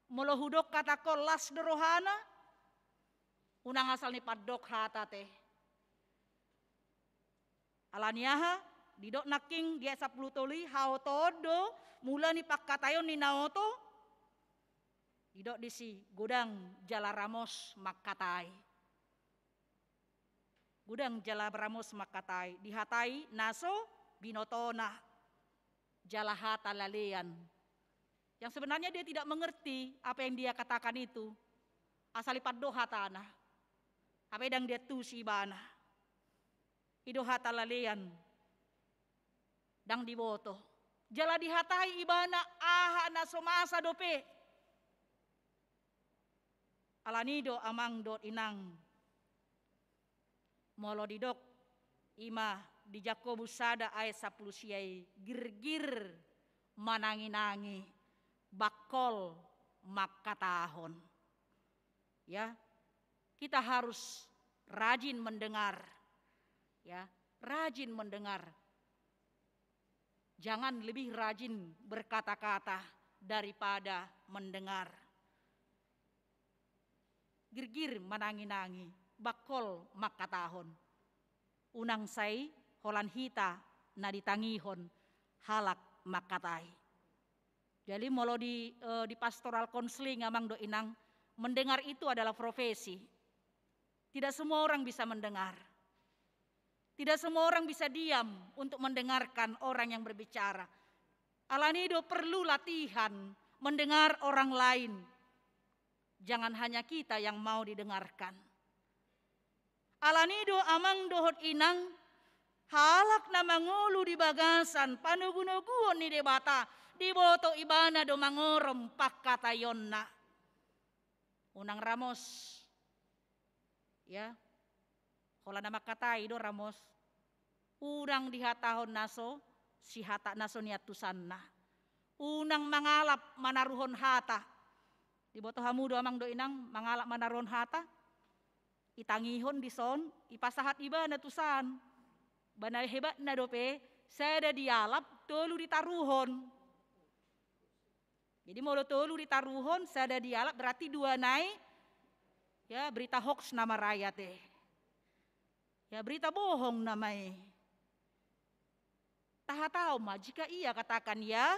molo hudok hatangkon, las do rohana, unang asal nipandok hata ate. Alani aha? Didok nangkin di ayat sampulu tolu i, haotoon do mula ni pangkataion ni na oto. Didok disi, godang jala ramos mangkatai. Godang jala ramos mangkatai, dihatai na so binotona, jala hata lalean. Yang sebenarnya dia tidak mengerti apa yang dia katakan itu. Asal ipandok hatana. Hape ndang diantusi ibana. I do hata lalean, ndang diboto. Jala dihatai ibana aha na so masa dope. Alani do, amang dohot inang, molo didok, i ma di Jakobus sada ayat sampulu sia i, girgir mananginangi, bangkol mangkatahon. Ya, kita harus rajin mendengar. Ya, rajin mendengar. Jangan lebih rajin berkata-kata daripada mendengar. Girgir mananginangi, bangkol mangkatahon. Unang sai holan hita na ditangihon halak mangkatai. Jadi molo di, eh, di pastoral counseling, amang dohot inang, mendengar itu adalah profesi. Tidak semua orang bisa mendengar. Tidak semua orang bisa diam untuk mendengarkan orang yang berbicara. Alani do perlu latihan mendengar orang lain. Jangan hanya kita yang mau didengarkan. Alani do, amang dohot inang, halak na mangolu di bagasan panogunoguon ni Debata, diboto ibana do mangorom pangkataionna. Unang ramos. Ya. Holan na mangkatai do ramos. Unang dihatahon na so, sihata na so niantusanna. Unang mangalap manaruhon hata. Diboto hamu do, amang dohot inang, mangalap manaruhon hata? Itangihon dison, ipasahat ibana tusan. Ba na hebatna dope, sada dialap, tolu ditaruhon. Jadi molo tolu ditaruhon, sada dialap, berarti dua nai, ya, berita hoax nama rakyat, eh. Ya, berita bohong nama i. Tahatahon ma, jika iya katakan ya,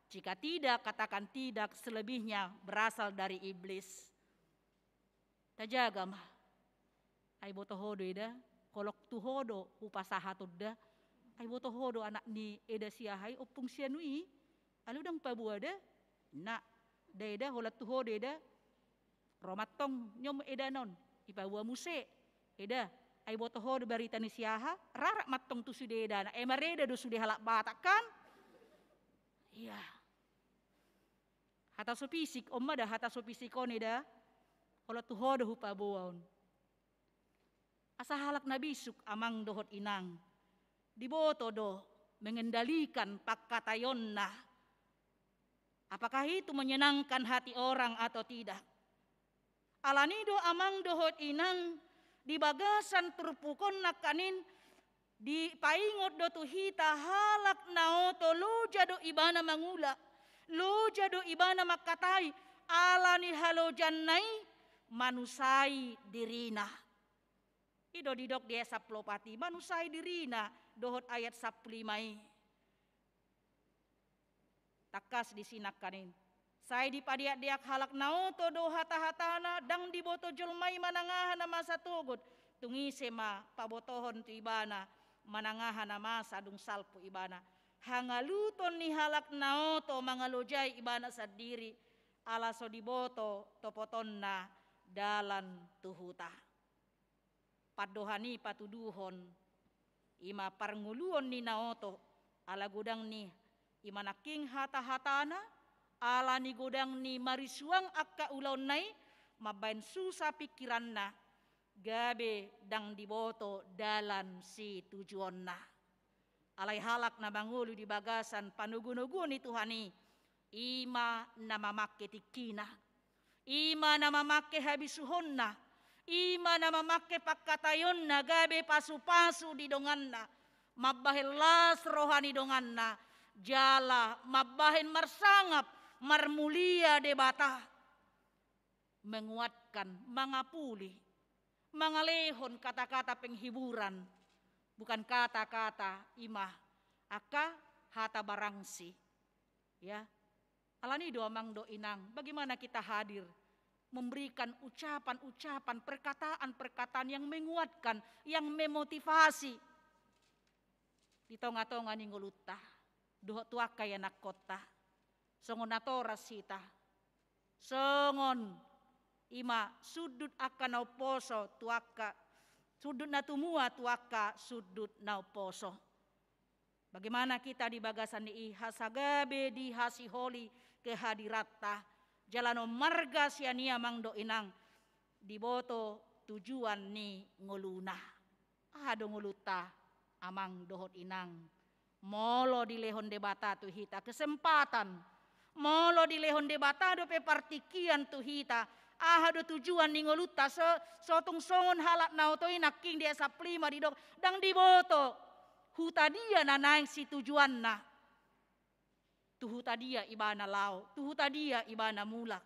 jika tidak katakan tidak, selebihnya berasal dari iblis. Tajaga ma. Ai boto ho do eda, holok tu ho do hupasahat on da. Ai boto ho do anak ni eda si aha i, ompung si anu i. Alu ndang paboa da. Na, da eda, holan tu ho do eda. Ro mantong nyom eda non, ipaboa muse. Eda, ai boto ho do barita ni si aha, rarat mantong tu sude eda. Na, e, mareda do sude halak Batak kan? Iya. Hata so pisik, on ma da hata so pisik on eda. Holan tu ho do hupaboa on. Asa halak na bisuk, amang dohot inang, diboto do mengendalikan pangkataionna. Apakah itu menyenangkan hati orang atau tidak? Alani do, amang dohot inang, di bagasan turpuk on nangkaning dipaingot do tu hita halak na oto, loja do ibana mangula, loja do ibana mangkatai, alani halojanna i manusai dirina. I do didok di ayat sampulu opat i, manusai dirina, dohot ayat sampulu lima i. Tangkas disi nangkaning. Sai dipadeakdeak halak na oto do hatahatana, ndang diboto jolma i manang aha na masa togot, tung ise ma pabotohon tu ibana manang aha na masa dung salpu ibana. Hangaluton ni halak na oto mangalojai ibana sandiri, ala so diboto topotonna dalan tu huta. Pandohan i patuduhon, i ma parngoluon ni na oto, ala godang ni i ma nangkin hatahatana, ala ni godang ni marisuang angka ulaonna i, mambahen susa pingkiranna, gabe ndang diboto dalan situjuonna. Alai halak na mangolu di bagasan panogunoguon ni Tuhan i, i ma na mamangke tingkina, i ma na mamangke habisuhonna, i ma na mamangke pangkataionna gabe pasupasu di donganna, mambahen las roha ni donganna, jala mambahen marsangap, marmulia Debata. Menguatkan, mangapuli, mangalehon kata-kata penghiburan, bukan kata-kata i ma angka hata barangsi. Ya. Alani do, amang dohot inang, bagaimana kita hadir memberikan ucapan-ucapan, perkataan-perkataan yang menguatkan, yang memotivasi di tonga-tonga ni ngolunta dohot tu angka ianakhonta. Songon natoras hita, songon i ma sundut angka na umposo tu angka, sundut na tumua tu angka sundut na umposo. Bagaimana kita di bagasan ni i, asa gabe dihasiholi kehadiranta, jala na marga sian i, amang dohot inang, diboto tujuan ni ngoluna. Aha do ngolunta, amang dohot inang? Molo dilehon Debata tu hita kesempatan, molo dilehon Debata dope partingkian tu hita, aha do tujuan ni ngolunta? So, so tung songon halak na oto i nangkin di ayat sampulu lima didok, ndang diboto huta dia na naeng situjuanna. Tu huta dia ibana laho, tu huta dia ibana mulak.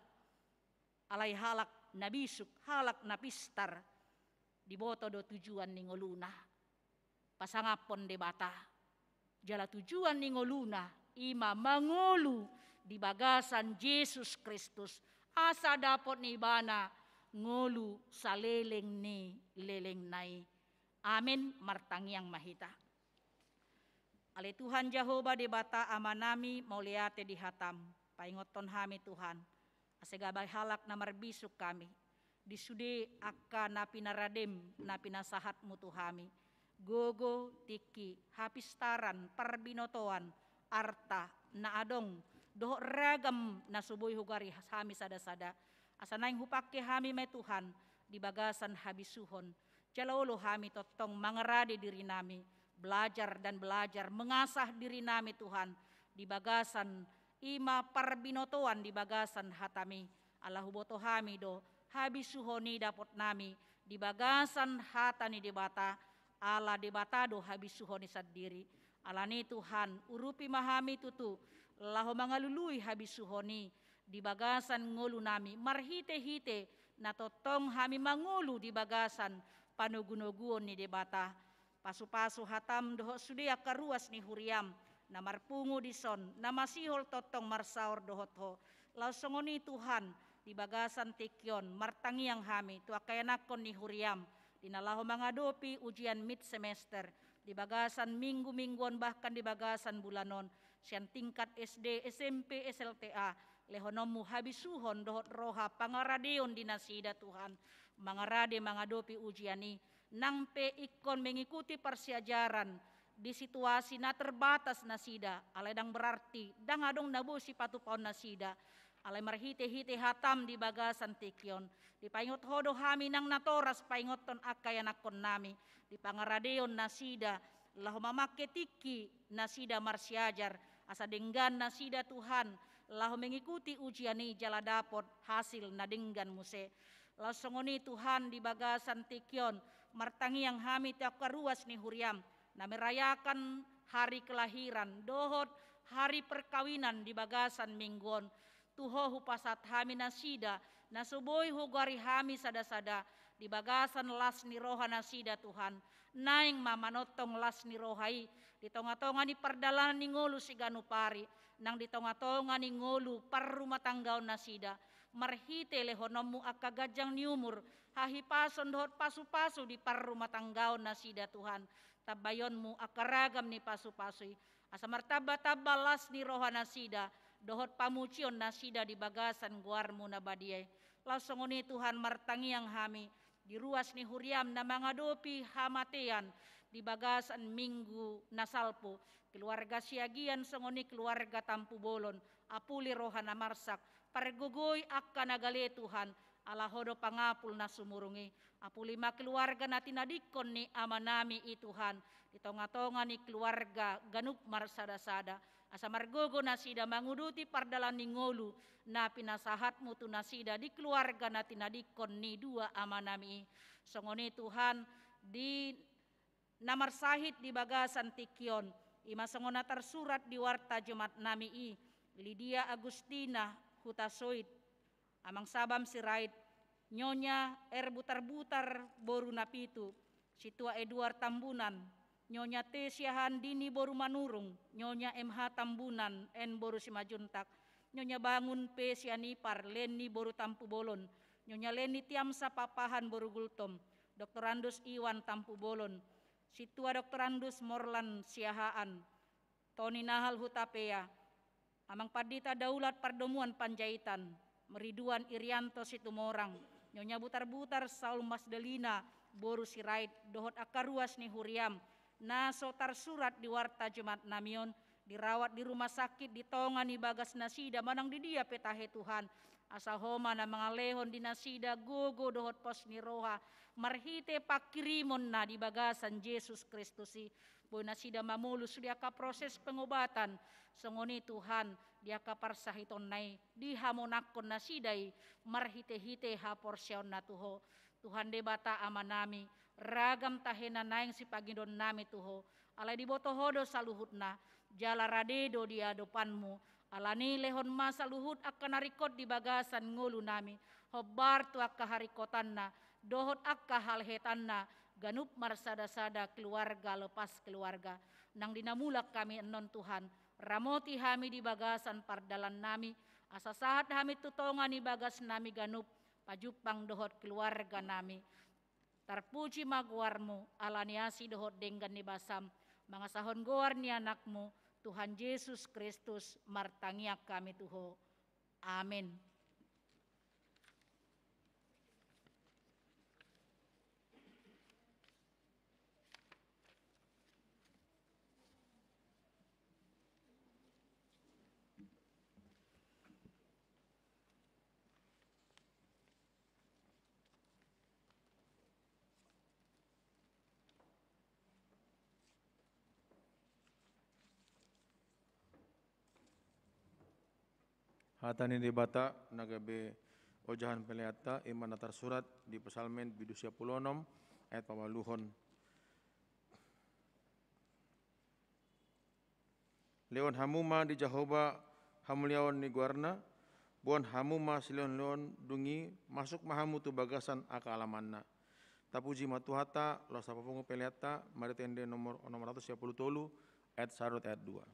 Alai halak na bisuk, halak na pistar, diboto do tujuan ni ngoluna. Pasangaphon Debata. Jala tujuan ni ngoluna i ma mangolu di bagasan Jesus Kristus, asa dapot ni ibana ngolu saleleng ni lelengna i. Amen. Martangiang ma hita. Ale Tuhan Jahowa Debata Amanami, mauliate di hatam, paingothon hami Tuhan, asa gabe halak na marbisuk hami di sude angka na pinaradem, na pinasahatmu tu hami, gogo, tingki, hapistaran, parbinotoan, arta, na adong, dohot ragam na so boi hugari hami sada-sada, asa naeng hupangke hami ma i Tuhan di bagasan habisuhon. Jala olo hami tongtong mangarade dirinami, belajar dan belajar, mengasah dirinami Tuhan di bagasan i ma parbinotoan di bagasan hatami. Ala huboto hami do habisuhon i dapotnami di bagasan hata ni Debata, ala Debata do habisuhon i sandiri. Alani Tuhan, urupi ma hami tutu laho mangalului habisuhon i di bagasan ngolunami, marhite-hite na tongtong hami mangolu di bagasan panogu-noguon ni Debata. Pasu-pasu hatam dohot sude angka ruas ni huriam na marpungu dison, na masihol tongtong marsaor dohot ho. Laos songon i Tuhan, di bagasan tingki on martangiang hami tu angka ianakhon ni huriam di na laho mangadopi ujian mid semester, di bagasan minggu-minggu on bahkan di bagasan bulan on, sian tingkat S D, S M P, S L T A, lehononmu habisuhon dohot roha pangaradeon di nasida Tuhan, mangarade mangadopi ujian i, nang pe ingkon mengikuti parsiajaran di situasi na terbatas nasida, alai ndang berarti ndang adong na boi sipatupaon nasida. Alai marhite-hite hatam di bagasan tingki on, dipaingot ho do hami nang natoras paingothon angka ianakhonnami di pangaradeon nasida, laho mamangke tingki nasida marsiajar, asa denggan nasida Tuhan, laho mengikuti ujian i jala dapot hasil na denggan muse. Laos songon i Tuhan di bagasan tingki on, martangiang hami tu angka ruas ni huriam, na merayakan hari kelahiran, dohot hari perkawinan di bagasan minggu on. Tu ho hupasahat hami nasida, na so boi hugari hami sada-sada, di bagasan las ni roha nasida Tuhan. Naeng ma manongtong las ni roha i, di tonga-tonga ni pardalanan ni ngolu siganup ari, nang di tonga-tonga ni ngolu parrumatanggaon nasida. Marhite lehononmu angka ganjang ni umur, hahipason dohot pasu-pasu di parrumatanggaon nasida Tuhan. Tambaionmu angka ragam ni pasu-pasu i, asa martamba-tamba las ni roha nasida, dohot pamujion nasida di bagasan goarmu na badia i. Laos songon i Tuhan martangiang hami, di ruas ni huriam na mangadopi hamatean di bagasan minggu na salpu, keluarga Siagian songon i keluarga Tampubolon, apuli roha na marsak, pargogoi angka na gale Tuhan, ala ho do pangapul na sumurung i. Apuli ma keluarga na tinadingkon ni amanami i Tuhan, di tonga-tonga ni keluarga ganup marsada-sada, asa margogo nasida manguduti pardalan ni ngolu na pinasahatmu tu nasida di keluarga na tinadingkon ni dua amanami i. Songon i Tuhan, di na marsahit di bagasan tingki on, i ma songon na tarsurat di warta Jumatnami i, Lidia Agustina Hutasoit, Amang Sabam Sirait, Nyonya R. Butarbutar boru Napitu, Sintua Eduard Tambunan, Nyonya T. Siahaan Dini boru Manurung, Nyonya M. H. Tambunan N. boru Simanjuntak, Nyonya Bangun P. Sianipar Leni boru Tampubolon, Nyonya Leni Tiamsa Papahan boru Gultom, Doktorandus Iwan Tampubolon, Sintua Doktorandus Morlan Siahaan, Toni Nahal Hutapea, Amang Pandita Daulat Pardomuan Panjaitan, Riduan Irianto Situmorang, Nyonya Butarbutar Saul Masdalina boru Sirait, dohot angka ruas ni huriam na so tarsurat di warta Jumatnami on, dirawat di rumah sakit di tonga ni bagas nasida manang di dia pe tahe Tuhan, asa ho ma na mangalehon di nasida gogo dohot pos ni roha, marhite panghirimon na di bagasan Jesus Kristus i. Boi nasida mamolus di angka proses pengobatan, songon i Tuhan, di angka parsahitonna i, dihamonangkon nasida i marhite-hite haporseaonna tu ho. Tuhan Debata Amanami, ragam tahena naeng sipangidoonnami tu ho, alai diboto ho do saluhutna, jala rade do di adopanmu. Alani lehon ma saluhut angka na ringkot di bagasan ngolunami, hombar tu angka haringkotanna dohot angka halehetanna, ganup marsada-sada keluarga lepas keluarga. Nang di na mulak hami annon Tuhan, Ramoti hami di bagasan pardalan nami, asa sahat hami tu tonga ni bagas nami ganup, pajumpang dohot keluarga nami. Tarpuji ma goarmu, ala ni asi dohot denggan ni basam, mangasahon goar ni anakmu, Tuhan Jesus Kristus, martangiang hami tu ho. Amin. Hata ni Debata na gabe ojahan peleanta, ima na tarsurat di Psalmen bindu sia pulu onom ayat pabaluhon. Lehon hamu ma di Jahowa hamuliaon ni goarna, boan hamu ma silehonlehon, dung i masuk ma hamu tu bagasan angka alamanna. Tapuji ma Tuhanta, laos tapapungu peleanta, marhite ende nomor onom ratus sia pulu tolu, ayat sada dohot ayat dua.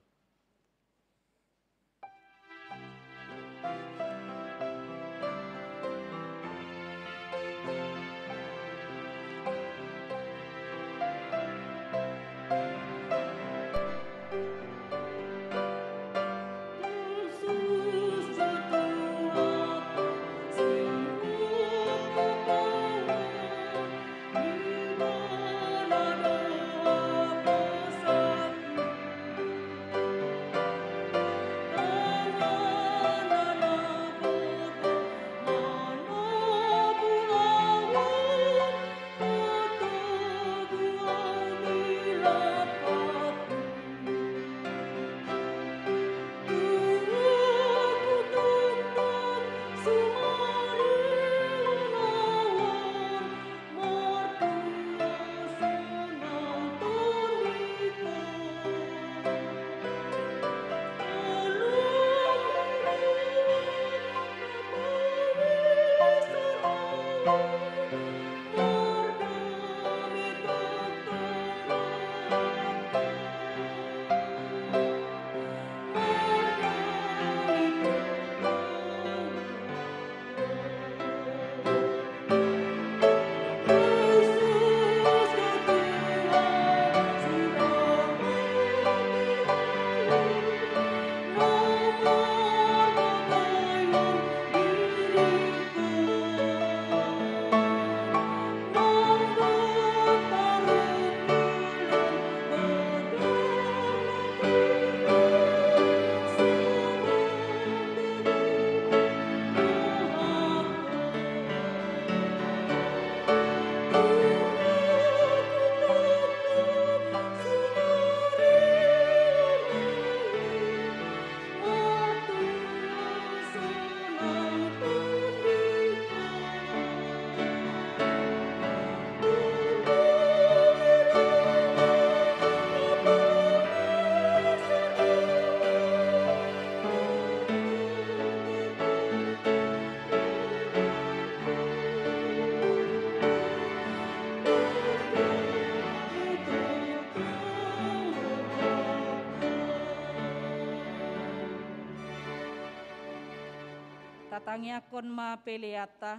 Tatangiangkon ma peleanta.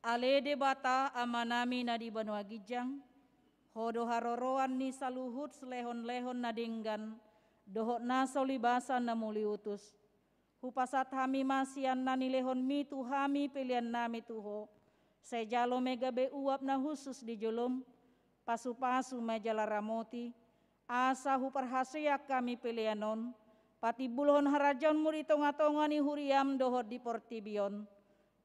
Ale Debata Amanami na di banua ginjang, Ho do haroroan ni saluhut silehonlehon na denggan dohot na so ulibasan na muliutus. Hupasahat hami ma sian na nilehonMi tu hami peleannami tu Ho. Sai jalo ma i gabe uap na hushus di joloM, pasupasu ma i jala ramoti, asa huparhaseang hami pelean on patimbulhon harajaonMu di tongatonga ni huriaM dohot di portibi on.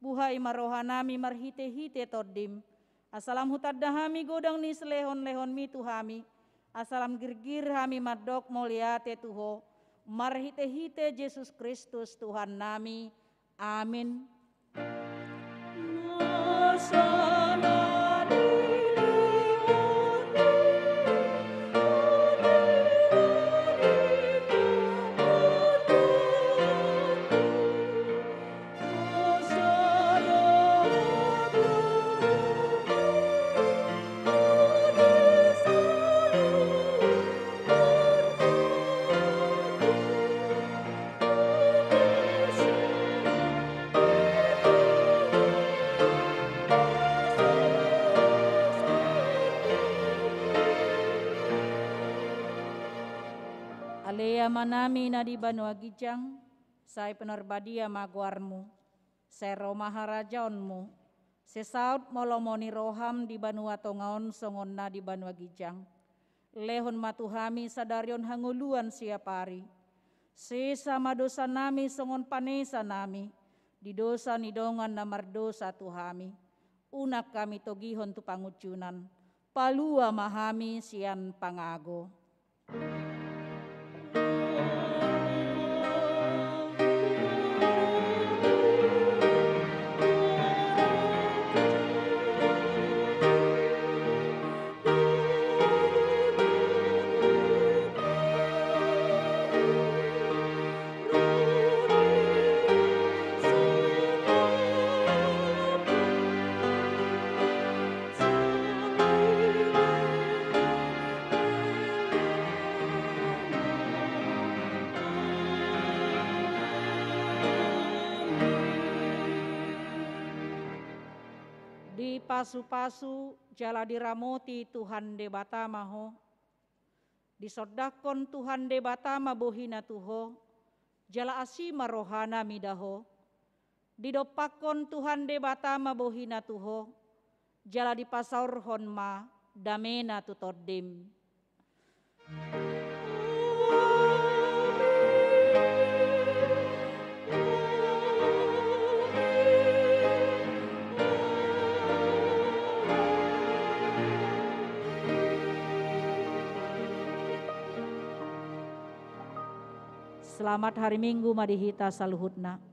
Buhai ma rohanami marhitehite TondiM, asa lam hutanda hami godang ni silehonlehonMi tu hami, asa lam girgir hami mandok mauliate tu Ho, marhitehite Jesus Kristus Tuhannami. Amin. Amanami na di banua ginjang, sai pinarbadia ma goarmu, sai ro ma harajaonmu, sai saut ma lomo ni roham di banua tonga on songon na di banua ginjang. Lehon ma tu hami sadari on hangoluan siapari. Sesa ma dosanami songon panesanami di dosa ni dongan na mardosa tu hami. Unang hami togihon tu pangunjunan. Palua ma hami sian pangago. Dipasupasu jala diramoti Tuhan Debata ma ho. Disondangkon Tuhan Debata ma bohina tu ho, jala asi ma rohana mida ho. Didompakkon Tuhan Debata ma bohina tu ho, jala dipasaorhon ma damena tu tondim. Selamat hari Minggu ma di hita saluhutna.